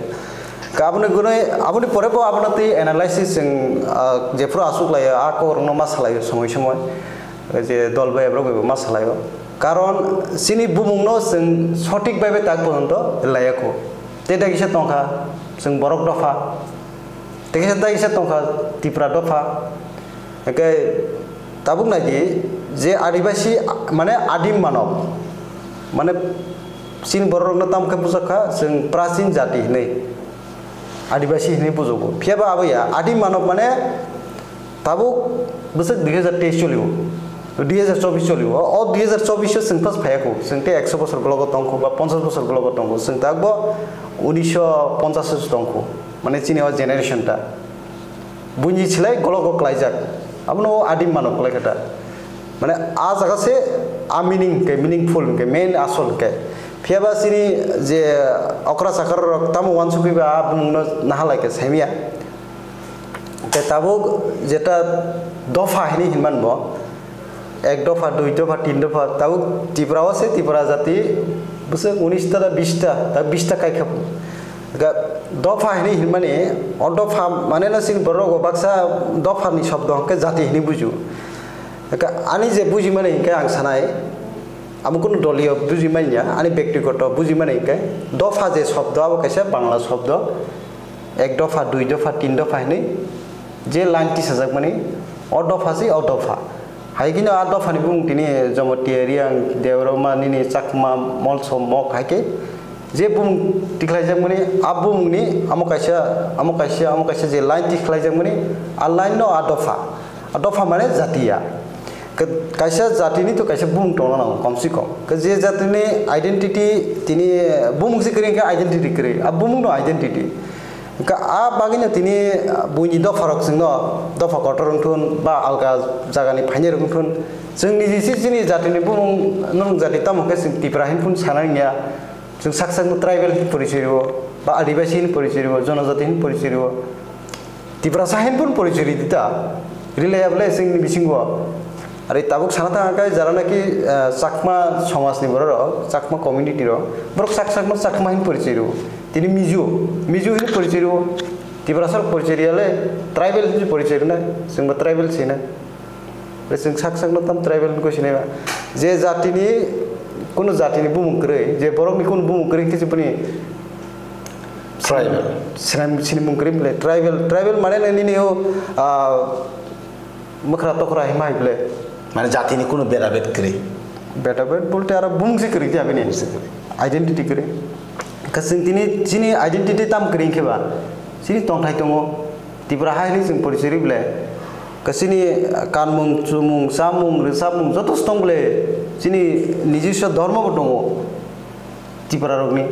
Ka aboni gunui, aboni pore bo abono twi analysis chwng, ah, jephuru aswk laio, a kokrokno ma salaio somoi somoi. Je dol bai aborok bai bo ma salaio. Karon chini bumungno chwng sothik bai bai tak pojonto laiya kho. Tei dagisa tongkha chwng borok dopha. Tei kisa dagisa tongkha Tipra dopha. Hwnkhe tabuk naidi je Adibasi mane adim manob. Mane chini borok rokno tamo khe bujak kha chwng prachin jati hinwi. Adibasi hinwi bujogo. Phiya ba abo ya, adim manok mane tabuk bwswk dui hazar teis cholio, dui hazar chobis cholio. O, o dui hazar chobis o chwng pas phaiya kho, chwng tei ekso bosor gologo tong kho ba ponchas bosor gologo tong kho, chwng takbo unisho ponchas o tong kho. Mane chini o generation ta. Buini silai gologo klaijak. Abono o adim manok kwlai kha ta. Mane a jaga se a meaning hwnkhe, meaningful hwnkhe, main asol hwnkhe. Phiya ba chini je okra chakra rok tamo uansukgwi ba a bumung no naha lai khe saimya. Tei tabuk jeta dopha hinwi hinman bo, ek dopha, dui dopha, tin dopha, tabuk Tripura o se Tripura jati bwswk unis ta, bis ta, ta bis ta kai kha. Ga dopha hinwi hinmani, o dopha mane no chini borok rok baksa dopha ni shobdo hwnkhe jati hinwi buju. Ga ani je bujimani hwnkhe ang sanai, amo kunu doliyo bujimani ya, ani bektigoto bujimani hwnkhe dopha je shobdo abo kaisa Bangla shobdo, ek dopha, dui dopha, tin dopha hinwi je line tisajakmani, o dopha se o dopha. Hai kheno a dophani bumung tini Jamatia, Reang, Debbarma, nini Chakma, Molsom, Mok hai khe je bumung tikhlaijakmani, a bumungni amo kaisa, amo kaisa, amo kaisa je line tikhlaijakmani, a line no a dopha. A dopha mane jatiya. Ke-, kaisa jatini to kaisa bumung tongna nango, kom se kom. Ke je jatini identity, tini bumung se kwrwi hwnkhe identity kwrwi. A bumung no identity. Hwnkhe a bagwino tini, ah, buini dopharok chwngno dopha kotor wngthun ba alga jagani phainairok wngthun, chwng niji se chini jatini bumung nung jati tamo khe chwng Tipra hinwi phun sana wngya, chwng sak sakno tribal hinwi porichoi rwo ba Adibasi hinwi porichoi rwo, jonojati hinwi porichoi rwo, Tiprasa hinwi phun porichoi ridi ta, rilaiya bwle chwngni bisingo. Are tabuk sana thang khe jara naki, eh, Chakma somajni borok rok, Chakma community rok, borok sak sakno Chakma hinwi porichoi rwo. Tini Mizo, Mizo hinwi porichoi rwo. Tiprasa rok porichoi riyale, tribal hinwi porichoi rwnai, chwngbo tribal se hinai. Bai chwng sak sakno tam tribal hinwi sinai ba. Je jatini, kunu jatini bumung kwrwi, je borokni kunu bumung kwrwi khe chini Tribal. Sinai, sinimung kwrwi bwle tribal, tribal mane nini o, ah, mwkhra tokhra hima hai bwle. Mane jatini kunu beda bed kwrwi. Beda bed bolte aro bumung se kwrwi khe abini. Bumung se kwrwi. Identity kwrwi. Khe chwng tini chini identity tam kwrwi khe ba? Chini tongthai tongo. Tipra hai hinwi chwng porichoi rwi bwle. Khe chini kanmung, chumung, chamung, rwchapmung joto se tong bwle. Chini nijiswa dhormo bo tongo. Tipra rokni.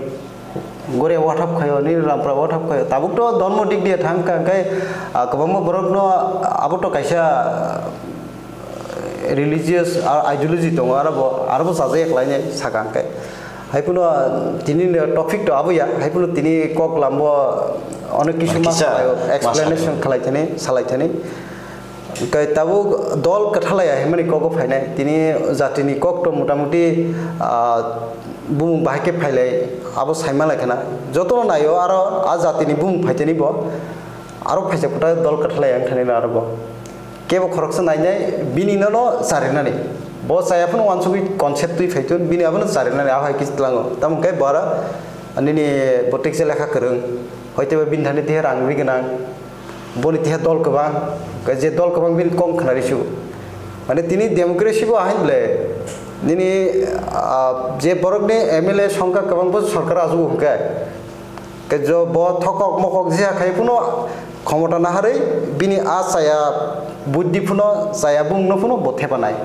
Goria wathap khayo, nini Rampra wathap khayo. Tabuk to dhormo dik diya thang kha, hwnkhe, ah, kwbangma borokno abo to kaisa, ah, religious, ah, ideology tongo, aro bo, aro bo chajakya khlainai saka hwnkhe. Hai phano, ah, tini ni topic to abo ya, hai phano tini kok lambo onek kisu ma kisa khlaio, ma explanation khlaithani, salaithani. Hwnkhe tabuk dol kwthalaya himani kogo phainai. Tini jatini kok to motamuti, ah, bumung bahai khe phailai, abo saima lai khana. Jotono naio aro a jatini bumung phaitani bo. Aro phaisa kwtal dol kwthalaya wngthani aro bo. Kebo khoroksa nainai, bini nono charinani. Bo chaya phano uansugwi concept twi phaitun, bini abono charinani, abo hai khe tlango. Tamo khe bo aro nini bo tiksa lekha kwrwng. Hoiteba bini thani tihe rang ri gwnang. Boni tiha dol kwbang, je dol kwbang bini kok khnari su. Mane tini democracy bo ahai ble, nini, ah, je borokni M L A songkha kwbang bo sorkar ajugo hwnkhe, ke jo bo thokok mokok je khai phano khomota naharwi bini a chaya buddhi phano chaya bumung no phano bo thepanai.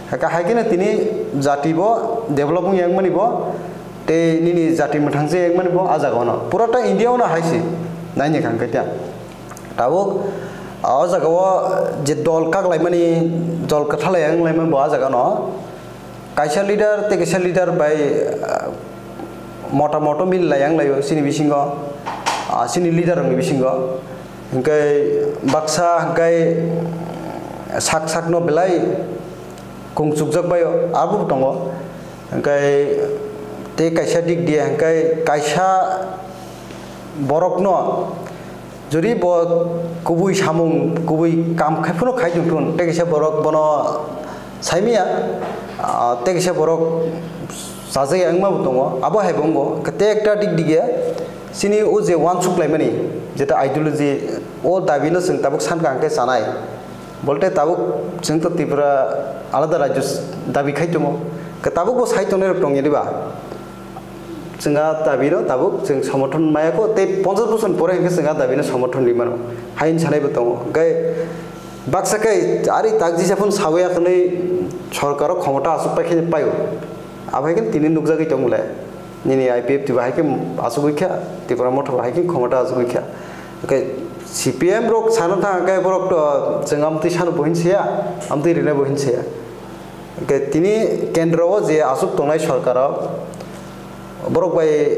Haka hai kheno tini jati bo develop wng yang mani bo tei nini jati mwthang je yang mani bo a jaga ono. Pura ta India ono hai se naini kha hwnkhe ta. Tabuk, ah, o jaga o je dol kak laimani, dol kwthalai wng laimani bo ah jaga no kaisa leader tei kaisa leader bai, ah, mota moto mil lai wng laio chini bisingo, ah, chini leader rokni bisingo. Hwnkhe baksa hwnkhe sak sak no belai kung chukjak baio, abo bo tongo. Hwnkhe tei kaisa dik diya hwnkhe kaisa borokno jodi bo kubui samung, kubui kam khai phano khai tongthun, tei kaisa borok bono saimaya, ah, tei kaisa borok chajak ya wngma bo tongo, abo hai bo wngo. Tei ekta dik diya chini o je uansuk laimani, jeta ideology, o dabi no chwng tabuk sankha hwnkhe chanai. Bolte tabuk chwng to Tripura alada rajyo s-, dabi khai tongo. Ke tabuk bo sai tongnai rok tongya diba? Chwng a dabi no tabuk chwng somorthon maya kho, tei ponchash bosor ni pore hwnkhe chwng a dabi no somorthon ri mano, hai hwn sanai bo tongo. Hwnkhe baksa khe ari tak jisa phano sawi ya hwnwi sorkar o khomota aswk pai khe paio. Abo hai khe tini nukjagwi tong le. Nini I P F T bo hai khe aswk wi kha, Tipra Motha bo hai khe khomota aswk wi kha. Hwnkhe C P M rok sana thang khe borok to chwng amtwi sano bo hin siya, amtwi rina bo hin siya. Hwnkhe tini kendro o je aswk tongnai sorkar o, borok bai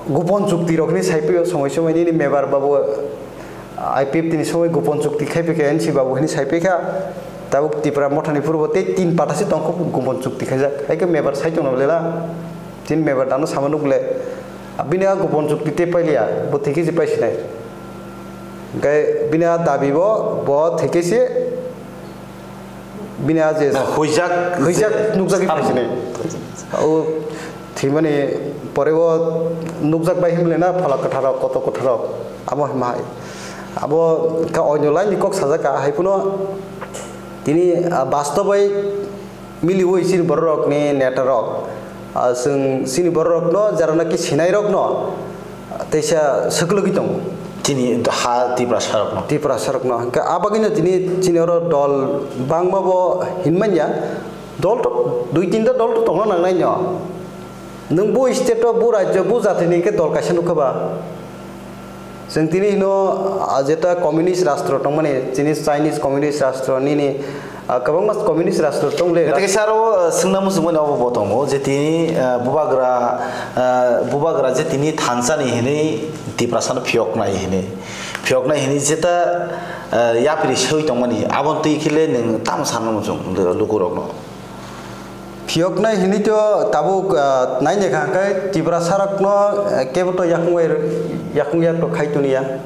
gopon chukti rok hinwi sai phio, somoi somoi nini mebar babu I P F T ni somoi gopon chukti khai phikha, N C babu hinwi sai phikha. Tabuk Tipra Motha ni phuru bo tei tin pata se tongkho gopon chukti khaijak. Hai khe mebar sai tongno lela. Tin mebar dano sama nuk le. Bini a gopon chukti tei pailiya, bo thikhe se paisinai. Hwnkhe bini a dabi bo, bo thikhe se bini a je Na, huijak huijak je nukjagwi sam- paisinai. O thwimani pore o nukjak bai himle na phala kwtharok, koto kwtharok. Abo hima hai. Abo ka oino laini kok sajak ka hai phano tini, ah, bastobai miliui chini bororokni netarok, ah, chwng chini bororokno, jara naki sinairokno teisa swklwgwi tongo. Chini ha Tiprasarokno. Tiprasarokno. Hwnkhe a bagwino tini chini oro dol bangma bo hinmanya. Dol to, dui tinta dol to tongna nangnaino. Nwng bo state o, bo rajyo, bo jatini hwnkhe dol kaisa nukha ba? Chwng tini hino, ah, jeta communist rastro tongmani, chini Chinese communist rastro nini, ah, kwbangma communist rastro tong le. Tei kisa aro, ah, swngna muchungmani obo bo tongo je tini, ah, bubagra, ah, bubagra je tini thansani hinwi Tiprasano phiyoknai hinwi, phiyoknai hinwi jeta, ah, yapri soi tongmani, aboni twi khe le nwng tamo sana muchung lukurokno? Phiyoknai hinwi to tabuk, ah, nainai kha hwnkhe Tiprasarokno, ah, kebo to yakung bai, yakung yak to khai toniya.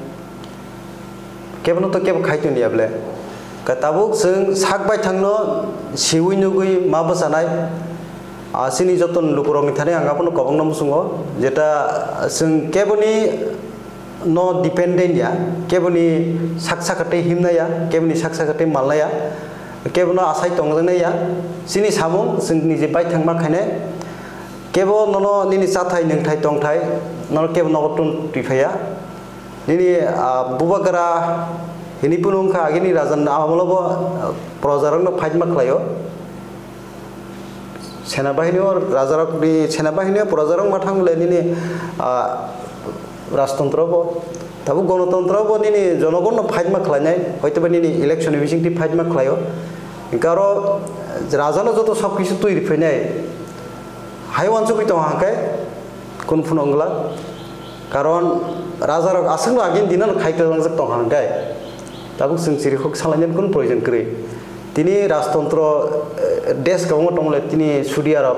Kebono to kebo khai toniya ble. Ka tabuk chwng sak baithangno siwi nugwi ma bwchanai. Ah, chini joto lukurokni thani ang abono kwbangno muchungo. Jeta chwng keboni no dependent ya, keboni sak sakatwi himna ya, keboni sak sakatwi malna ya, kebono asai tongjaknai ya. Chini samung chwng nije baithang ma khainai, kebo nono nini chathai, nwngthai, tongthai, nono kebo nogo tun twi phaiya. Nini, ah, bubagra hini phunu wngkha agini raja ni amolo bo, ah, projarokno fight ma khlaio. Senabahini o rajarokni, senabahini o projarok ma thang le nini, ah, rajtontro bo. Tabuk gonotontro bo nini jonogonno fight ma khlainai, hoitoba nini election ni bisingtwi fight ma khlaio. Hwnkhe aro rajano joto sob kisu twi rwphainai. Hai uansugwi tong hwnkhe kunu phunu wngla. Karon rajarok aswkno agini dinano khai kwlangjak tong hwnkhe tabuk chwng chirikhok salainani kunu proyojon kwrwi. Tini rajtontro, eh, desh kwbangma tongmole tini Saudi Arab,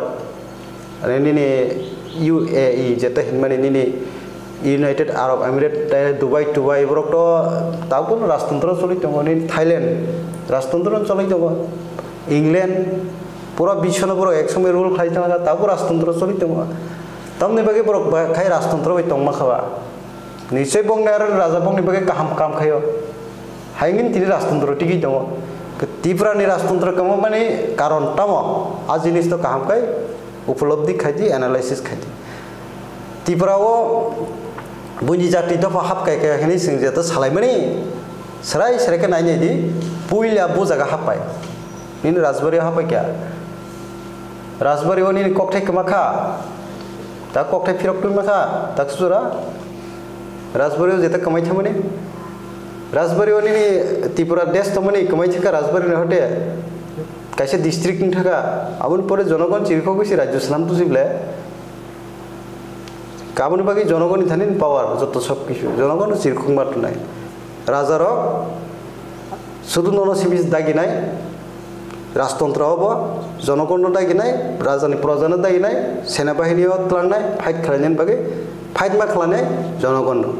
ani nini U A E jeta hinmani nini United Arab Emirates, tei Dubai, Dubai borok to tabuk rajtontro choli tongo, nini Thailand rajtontro choli tongo, England pura biswno borok ek somoi rule khlai tongkha, tabuk rajtontro choli tongo. Tamni bagwi borok ba-, khai rajtontro bai tongma kha ba. Nichoi bongni aro raja bongni bagwi kaham kam khaio. Haingin tini rajtontro tigwi tongo. Tipra ni rajtontro kwma mani karon tamo? A jinis to kaham khai upolobdi khai di, analysis khai di. Tipra o buini jati dopha hap kai kaya hinwi chwng jeto salaimani, srai srai khe nai nai di, puila bu jaga hap pai. Nini Rajbari o hap pai kya? Rajbari o nini kokthai kwma kha? Ta kokthai phirok twi ma kha? Ta kusura? Rajbari o jeta kwmai thangmani? Rajbari o nini Tripura desh tongmani kwmai thangkha Rajbari ni hote? Kaisa district ni thangkha. Aboni pore jonogon chirikhogwi se rajyo swnam tusi ble. Aboni bagwi jonogonni thani power, joto sob kisu. Jonogon chirikhogma tunai. Rajarok sudu nono simi daginai, rajtontro obo, jonogonno daginai, rajani projano daginai, senabahini o tlangnai, fight khlainani bagwi, fight ma khlainai jonogonno.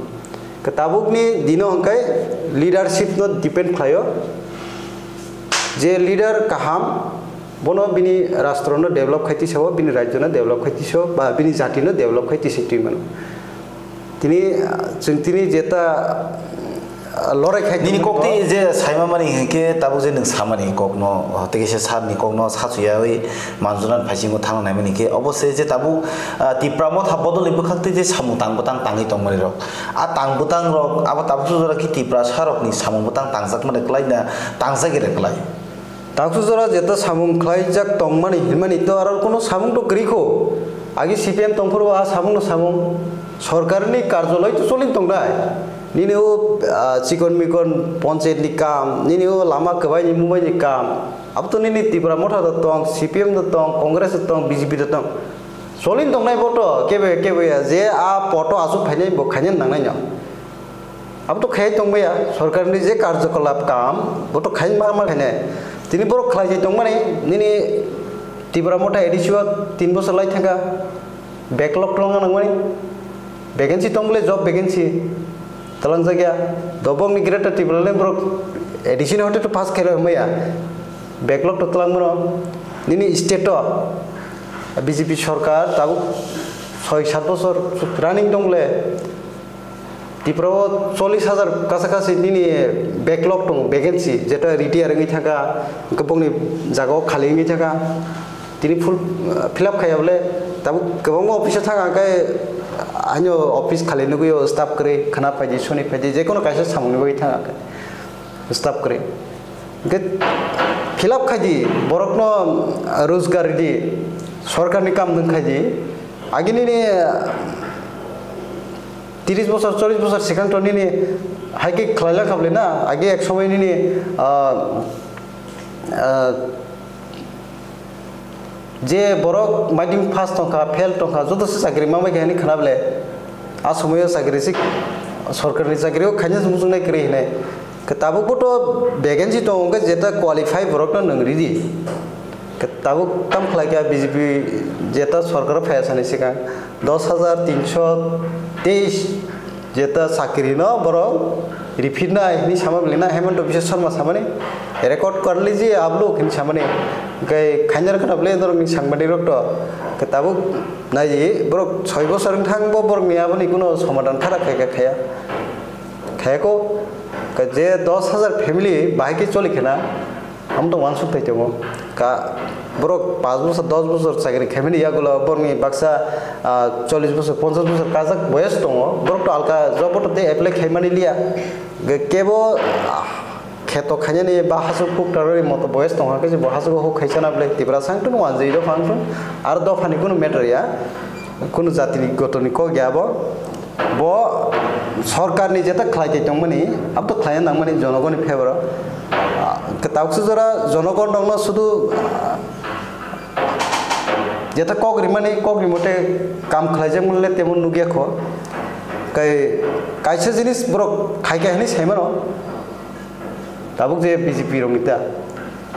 Ke tabukni dino hwnkhe leadership no depend khlaio, je leader kaham, bono bini rashtrono develop khai tisao, bini rajyono develop khai tisao, ba bini jatino develop khai tisai twi mano. Tini, ah, chwng tini jeta, Lorai khai Nini tongmani kok twi bo. Je saima mani hinkhe tabuk je nwng samani kokno, tei kisa sir ni kokno sachuyawi manjuna phaisingo thangna naimani khe obo se je tabuk, ah, Tipra Motha bodol ni bwkhak twi je samung tang bwtang tangwi tongmani rok. A tang bwtang rok abo tabuk jora khe Tiprasa rok ni samung bwtang tangjak mani kwlai na tangjak ere kwlai. Taksu jora jeta samung khlaijak tongmani hinmani to aro kono samung to kwrwi kho. Agi C P M tongphuru a samung no samung. Sorkarni karjoloi to choli tongnai. Nini o, ah, chikon mikon ponchayat ni kam, nini o lama kwbai ni mubai ni kam. Abo to nini Tipra Motha da tong, C P M da tong, Congress da tong, B J P da tong. Choli tongnai bo to kebe kebe ya je a poto asuk phainai bo khaina nangnai no. Abo to khai tongmaya, sorkarni je karjokolap kam, bo to khai mar mar khainai. Tini borok khlai je tongmani, nini Tipra Motha A D C o tin bosor lai thangkha, backlog tongna nangmani, vacancy tong bole job vacancy, talangjak ya, dobongni Greater Tipraland borok A D C ni hote to pass khairok maya, backlog to twlangmano, nini state o B J P sorkar tabuk soi sat bosor running tong bole, Tripura o chollish hajar kasakasi nini backlog tongo, vacancy, jeta retire wngwi thangkha, hwnkhe bongni jaga o khali wngwi thangkha. Tini full, uh, fill up khaiya bole, tabuk kwbangma office o thangkha, hwnkhe aino office khali nugwi o staff kwrwi, khna phaidi, soni phaidi, jekono kaisa samungni bagwi thangkha, staff kwrwi. Hwnkhe fill up khaidi, borokno, uh, rojgar ridi, sorkarni kam nwng khaidi. Agini ni, uh, Tiris bosor, chollish bosor sikang to nini hai khe khlai lang kha bwle na, age ek somoi nini, ah, ah, je borok maitring pass tong kha, fail tong kha, joto se chakri ma bai kha hinwi khna bwle. A somoi o chakri se sorkar ni chakri o khaina se muchung nai kwrwi hinwi. Khe tabuk bo to vacancy tongo, hwnkhe jeta qualify borok no nwng ridi. Khe tabuk tam khlai kha B J P jeta sorkar o phaiya sani sikang. Dos hajar tinso teis jeta chakri no borok rifit nai hinwi sama bwlwi na Hemanta Biswa Sarma samani record kar lijiye aap log hinwi samani hwnkhe khainjar khana bwlwi norok ni sangbadik rok to khe tabuk naidi borok soi bosor wng thang bo borok ni aboni kuno somadan khara khai kha khaya khaya ko je dos hajar family bahai khe choli khena. Amo to uansuk thai tongo. Ka, borok pash bosor, dos bosor chakri khaimani yagulo borokni baksa, ah, chollish bosor, ponchash bosor kajak boyes tongo. Borok to alka job to tei apply khaimani liya. Ge-, kebo, ah, kheto khainani ba hasuk kuktarwi moto boyes tongo, hakhe bo hasuk huk khaisana bwle Tiprasa wngtun, wanjwi dopha wngtun. Ar dophani kunu matter ya. Kunu jatini gotoni kok ya bo. Bo sorkarni jeta khlai tei tongmani, abo to khlaina nangmani jonogoni favor o. Ah, kwtal khe jora jonogon rokno sudu, ah, jeta kok rimani, kok rimote kam khlaijak mole temon nugya kho. Kai kaisa jinis borok khai khai hinwi sai mano. Tabuk je B J P rokni ta.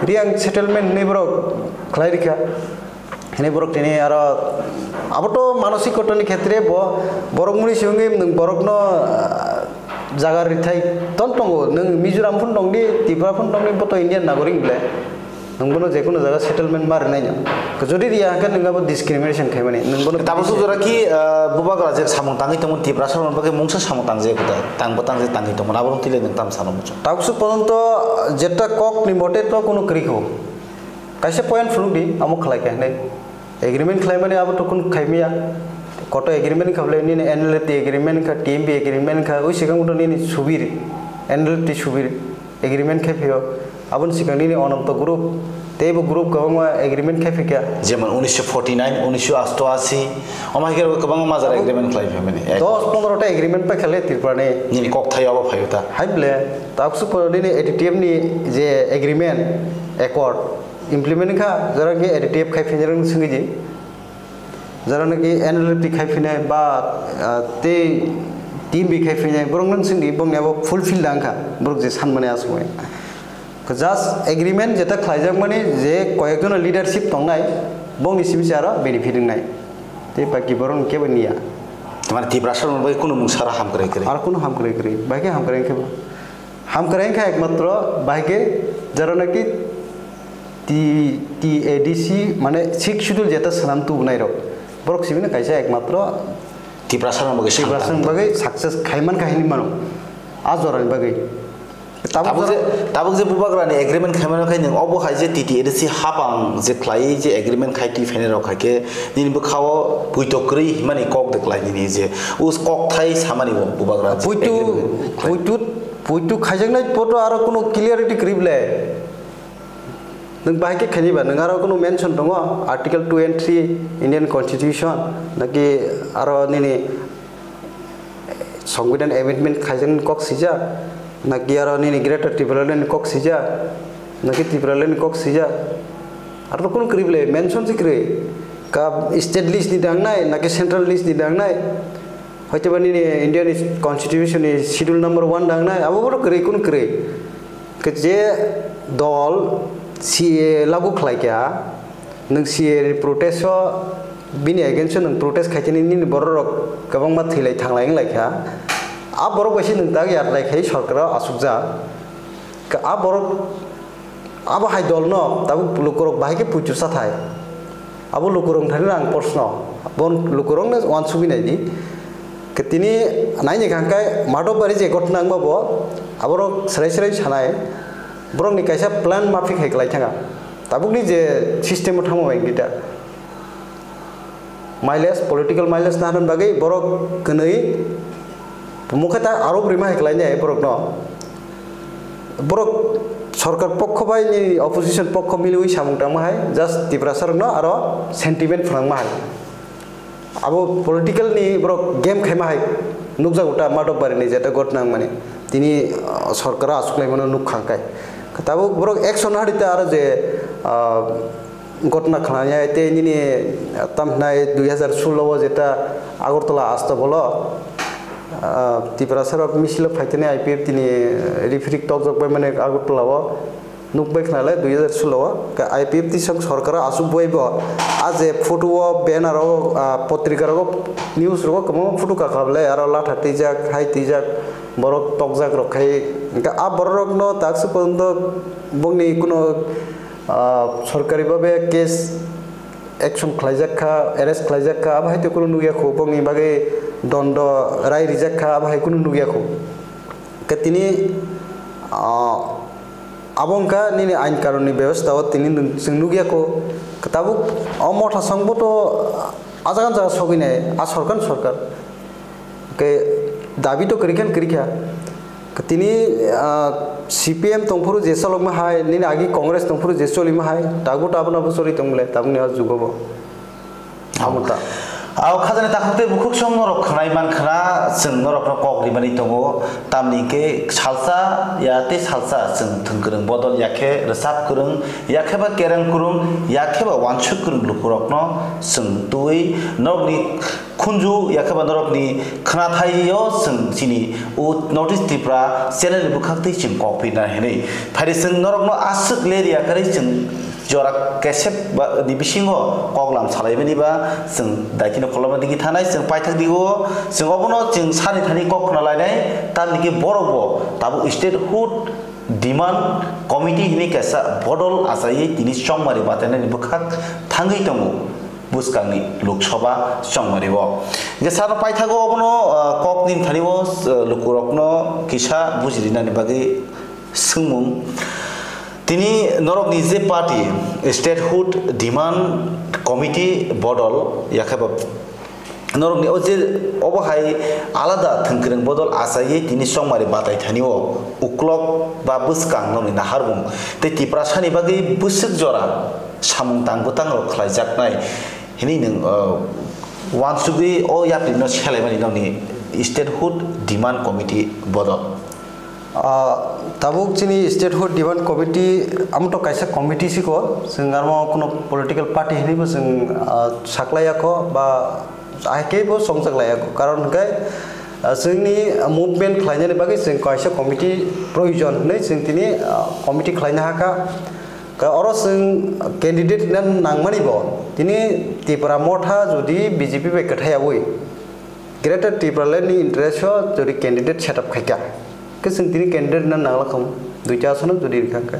Riang settlement hinwi borok khlai rikha. Hini borok tini aro abo to manosik kotoni khetre bo borok muni si wngwi nwng borokno, ah, jaga rithai ton tongo. Nwng Mizoram phun tongdi, Tripura phun tongdi, bo to Indian nagorik ble. Nwng bono je kono jaga settlement ma rwnai no. Jodi riya hwnkhe nwng abo discrimination khaimani. Nwng bono Tabuk sujora ki, ah, bubagra je samung tangwi tongmani Tiprasa rokni bagwi mungsa samung tangje kota, tangbo tangje tangwi tongmani abo rok tile nwng tam sano muchung. Tabuk su pojonto jeta kok ni mote to kono kwrwi kho. Kaisa point phunuk di, amo khlai kha hinwi. Agreement khlaimani abo to kunu khaimaya. Koto agreement kha bwle nini N L F T agreement kha, T M B agreement kha, ui sikang to nini subir, N L F T subir agreement khai phio. Aboni sikang nini Ononto group, teibo group kwbangma agreement khai phikha. Jemon unisho forty nine, unisho asto asi, omo hai khe kwbangma majra agreement khlai phaimani. Dos pondro ta agreement pai khale Tripura ni. Nini kok thai abo phaio ta. Hai bwle, taksu po nini A T T F ni je agreement, accord, implement kha, jora khe A T T F khai phinai rang singwi di. Jora naki N L F T khai phinai ba, ah, tei T M B khai phinai, borok nang singdi, bongni abo fulfill da wngkha, borok je sanmani aswk. Just agreement jeta khlaijak mani je koyekjono leadership tongnai, bongni simi se aro benefit wngnai. Tei baki borok kebo niya. Tamani Tiprasa rok bai kunu mungsa aro hamkrai kwrwi. Aro kunu hamkrai kwrwi, bai khe hamkrai khe bo. Hamkrai wngkha ekmatro bahai khe jora naki T-, T A D C mane sixth schedule jeta swnam tubunai rok. Borok sibini kaisa ekmatro Tiprasa rok bagwi Tiprasa rok bagwi success khai mankha hinwi mano. A jorani bagwi. Tabuk Tabuk je, jora tabuk je Bubagrani agreement khaimano khai nwng obo hai je T T A D C hapang je khlai je agreement khai twi phainai rok hai khe nini bwkhao puito kwrwi himani kok de klai nini je us kok thai samani bo Bubagra je Puitu, agreement khlai. Puitu, puitu khaijaknai poto aro kuno clarity kwrwi ble. Nwng bahai khe khaini ba, nwng aro kuno mention tongo, Article two and three Indian Constitution, naki aro nini Songbidan amendment khaijaknai kok sijak, naki aro nini Greater Tipraland ni kok sijak, naki Tipraland ni kok sijak, aro kuno kwrwi ble mention si kwrwi, ka state list ni dangnai, naki central list ni dangnai, hoiteba nini Indian Constitution ni schedule number one dangnai, abo boro kwrwi kuno kwrwi. Ke je dol C A lagu khlai kha, nwng C A ni protest o, bini against o nwng protest khai khe nini borok rok kwbangma thwilai thanglai wng lai kha. A borok bai se nwng tak yar lai khai sorkar o asukjak. Ka-, a borok abo hai dol no tabuk lukurok bahai khe puitu sa thai. Abo lukurok thani ang proshno, bon lukurok no uansugwi nai di. Ke tini naini kha hwnkhe Madhobari je ghotna wngma bo aborok srai srai sanai, borokni kaisa plan mafik hai kwlai thanga. Tabukni je system o thangma bai wngwi ta. Mileage, political mileage na hwnna bagwi borok kwnwi mukhe ta arok rima hai kwlai nai borokno. Borok sorkar pokho bai ni opposition pokho miliwi samung tangma hai, just Tiprasa rokno aro sentiment phwrangma hai. Abo political ni borok game khaima hai nukjago ta Madhobari ni jeta ghotna wngmani. Tini, ah, sorkar o aswk laimano nuk kha hwnkhe. Tabuk borok action hari ta aro je, ah, ghotna khlaiya tei nini, ah, tam hwnai dui hazar solo o jeta Agartala Astabolo, ah, Tiprasa rok misil o phai tini I P F T ni referee tokjak bai mani Agartala o. Nukbai khnale dui hazar solo o, ka I P F T song sorkar o aswk boi bo, a je photo o, banner o, a, potrika rogo, news rogo kwbangma photo kakha bwle, aro latha twijak, hai twijak, borok tokjak rok khai, hwnkhe a borok rokno tak se porjonto bongni kuno, a, sorkari babe case action khlaijak kha, arrest khlaijak kha, abo hai to kuno nukya kho, bongni bagwi dondo rai rijak kha, abo hai kuno nukya kho. Hwnkhe tini, a, Abo wngkha nini ain kanunni bebostha o tini nwng, chwng nukya kho. Tabuk o motha songbo to a jaga jaga sogwi nai, a sorkar ni sorkar. Hwnkhe dabi to kwrwi khe kwrwi kha. Tini, ah, C P M tongphuru je cholokma hai, nini agi Congress tongphuru je cholima hai, tabuk tabuk no bo choli tong le, tabuk ni o jugo bo. Amo ta. Ao khajani takhuk tei bukhuk song norok khwnai man khna, chwng norokno kok rimani tongo, tamni hwnkhe salsa ya tei salsa chwng thwngkwrwng bodol ya khe rwchap kwrwng, ya khe ba kereng kwrwng, ya khe ba uansuk kwrwng lukurokno chwng twiwi norokni khunju ya khe ba norokni khwnathaio chwng chini o North East Tripura channel ni bwkhak twi chwng kok phinai hwnwi. Phai di chwng norokno aswk le riya kwrwi chwng jora kesep ba, ni bisingo koklam salaimani ba chwng daikino kolomna digi thanai, chwng paithak digo, chwng obono chwng sani thani kok khna lainai, tamni khe borok bo tabuk statehood demand committee hwnwi kaisa bodol achaiwi tini chongmari batainani bwkhak thangwi tongo bwskangni Lok Sabha chongmari o. Hwnkhe sano paithago obono, ah, kok nini thani o, ah, lukurokno kisa bujirinani bagwi Swngmung, tini norokni je party, Statehood Demand Committee bodol, yakhe ba norokni o je obo hai alada thwngkwrwng bodol achaiwi tini chongmari batai thani o uklok ba bwskang norokni naharmung tei Tiprasani bagwi bwswk jora samung tang bwtang rok khlaijaknai hwnwi nwng, uh, uansugwi o yapri no selaimani norokni Statehood Demand Committee bodol. Ah, tabuk chini Statehood Demand Committee, amo to kaisa committee siko, chwng amo kuno political party hinwi bo chwng, ah, saklaiya kho, ba ahai khe bo songchaklaiya kho. Karon hwnkhe, ah, chwngni movement khlainani bagwi chwng kaisa committee proyojon hinwi chwng tini, ah, committee khlaina hakha. Ka oro chwng candidate nan nangmani bo, tini Tipra Motha jodi B J P bai kwthai yawi, Greater Tipraland ni interest o jodi candidate set up khaikha, khe chwng tini candidate no nangla khamu, duita asono jodi rikha khe.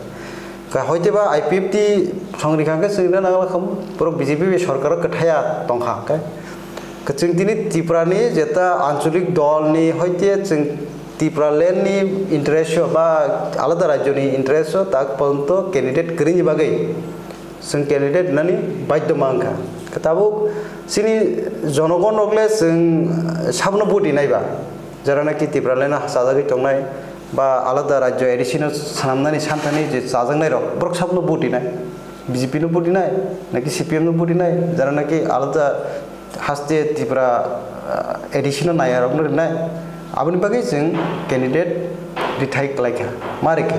Ka hoite ba I P F T song rikha khe chwng no nangla khamu, borok B J P bai sorkar o kwthaya tongkha khe. Ka chwng tini Tripura ni jeta anchalik dol ni hoite chwng Tipraland ni interest o ba alada rajyo ni interest o tak porjonto candidate kwrwini bagwi chwng candidate nani badhyo mankha. Tabuk chini jonogon rok le chwng sabno vote rinai ba, jara naki Tipraland o chajagwi tongnai ba alada rajyo A D C no swnamnani santhani je chajaknai rok, borok sabno vote rinai, B J P no vote rinai, naki C P M no vote rinai, jara naki alada haste Tripura, ah, A D C no nayarokno rinai. Aboni bagwi chwng candidate rithai klaikha, ma rikha.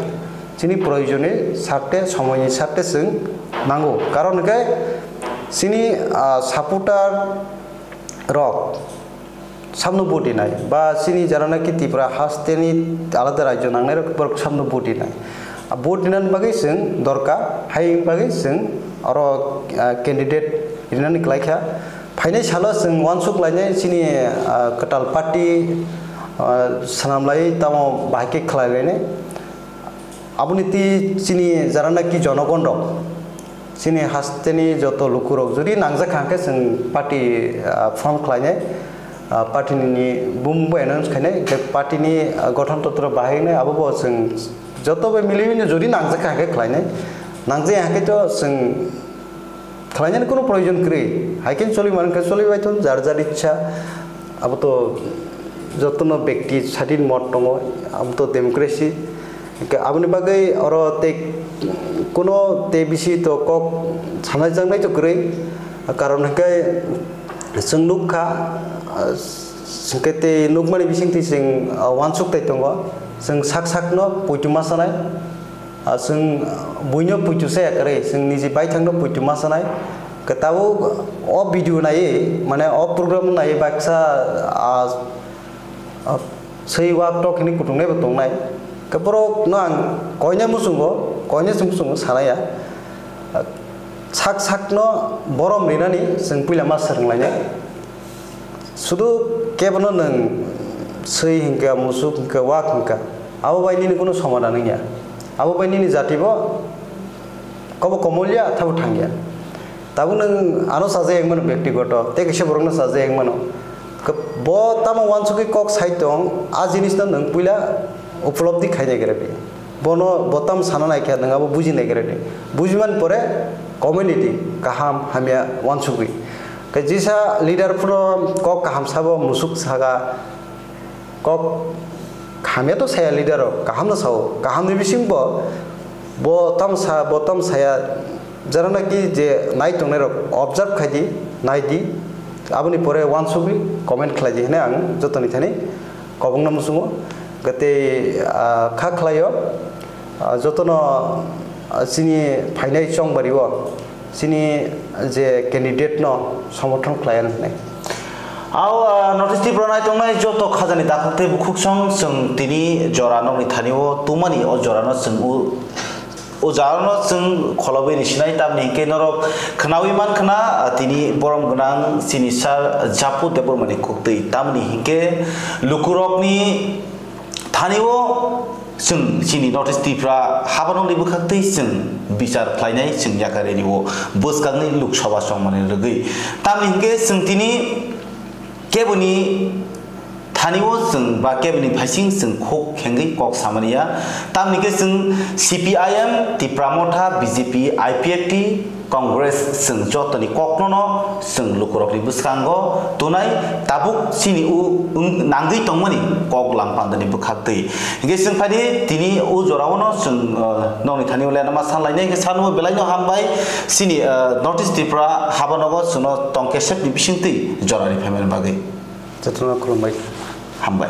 Chini proyojoni sakte, somoini sakte chwng nango. Karon hwnkhe chini, ah, supporter rok samno vote rinai, ba chini jara naki Tripura hasteni alada rajyo nangnai rok borok samno vote rinai. A vote rinani bagwi chwng dorkar, hai bagwi chwng oro, ah, candidate rinani klaikha. Phainai salo chwng uansuk lainai chini, ah, kwtal party, ah, swnamlai tamo bahai khe khlai lainai. Aboni twi chini jara naki jonogon rok, chini hasteni joto lukurok jodi nangjak kha khe chwng party, ah, form khlainai, ah, party ni bumung bo announce khainai, hwnkhe party ni, ah, gothon totro bahai wngnai, abo bo chwng joto bai mili mili jodi nangjak kha khe khlainai, nangjak ya khe to chwng khlainani kuno proyojon kwrwi. Hai khe choli man khe choli bai thun, jar jar ichha. Abo to jotono bekti sadin mot tongo, abo to democracy. Hwnkhe aboni bagwi oro tei kuno tei bisi to kok sanai jaknai to kwrwi. Karon hwnkhe chwng nukha, hwnkhe tei nukmani bisingtwi chwng uansuk tai tongo. Chwng sak sakno poito ma sanai. Ah, chwng buino puitu saya kwrwi, chwng niji baithangno puitu ma sanai. Khe tabuk o video naiwi, mane o program naiwi baksa, ah, ah, swi wak tok hwnwi kutungnai bo tongnai. Khe borokno ang koinai muchungo, koinai se muchungo sanaya. Ah, sak sakno borom rinani chwng puila ma swrwnglainai. Sudu kebono nwng swi hwnkha, musuk hwnkha, wak hwnkha, abo bai nini kunu somadan wngya. Abo bai nini jati bo kobo komolya, thabo thangya. Tabuk nwng ano sajak wngmano bektigoto, tei kaisa borokno sajak wngmano. Khe bo tamo uansugwi kok sai tong, a jinisno nwng puila upolobdi khainai khe rwdi. Bono bo tamo sana nai khe nwng abo buji nai khe rwdi. Bujimani pore comment rwdi, kaham hamya uansugwi. Khe jisa leader phano kok kaham sabo, musuk saka, kok hamya to saya leader rok, kaham no sao, kaham ni bising bo, bo tamo sa, bo tamo saya, jara naki je nai tongnai rok observe khai di, nai di, aboni pore uansugwi comment khlai di hwnwi ang jotoni thani kobongno muchungo. Gate, ah, kha khlaio, ah, jotono, ah, chini phainai chongbario chini je candidate no somorthon khlai ano hwnwi. Ao, ah, North East Tripura nai tongnai joto khajani dakhuk tei bukhuksong chwng tini jora nokni thani o tungmani o jora no chwng u-, o jora no chwng kholobwi ni sinai, tamni hinkhe norok khnaui man khna, ah, tini borom gwnang chini sir Japu Debbarmani khuktwi, tamni hinkhe lukurokni thani o chwng chini North East Tripura habanokni bwkhaktwi chwng bichar khlainai chwng yakareni o bwskangni Lok Sabha chongmani rwgwi. Tamni hinkhe chwng tini keboni thani o chwng ba keboni phaising chwng khuk khengwi kok samani ya. Tamni khe chwng C P I M, Tipra Motha, B J P, I P F T, Congress chwng jotoni kokno no chwng lukurokni bwskango tunai tabuk chini u wng nangwi tongmani kok lampandani bwkhaktwi. Hinkhe chwng phaidi tini u jorao no chwng, uh, nokni thani ule nama sanlainai hinkhe sanmo belaino hambai chini, uh, North East Tripura habanogo chwngno tongkhe sepni bisingtwi jorani phaimani bagwi. Jotono khulumbai. Hambai.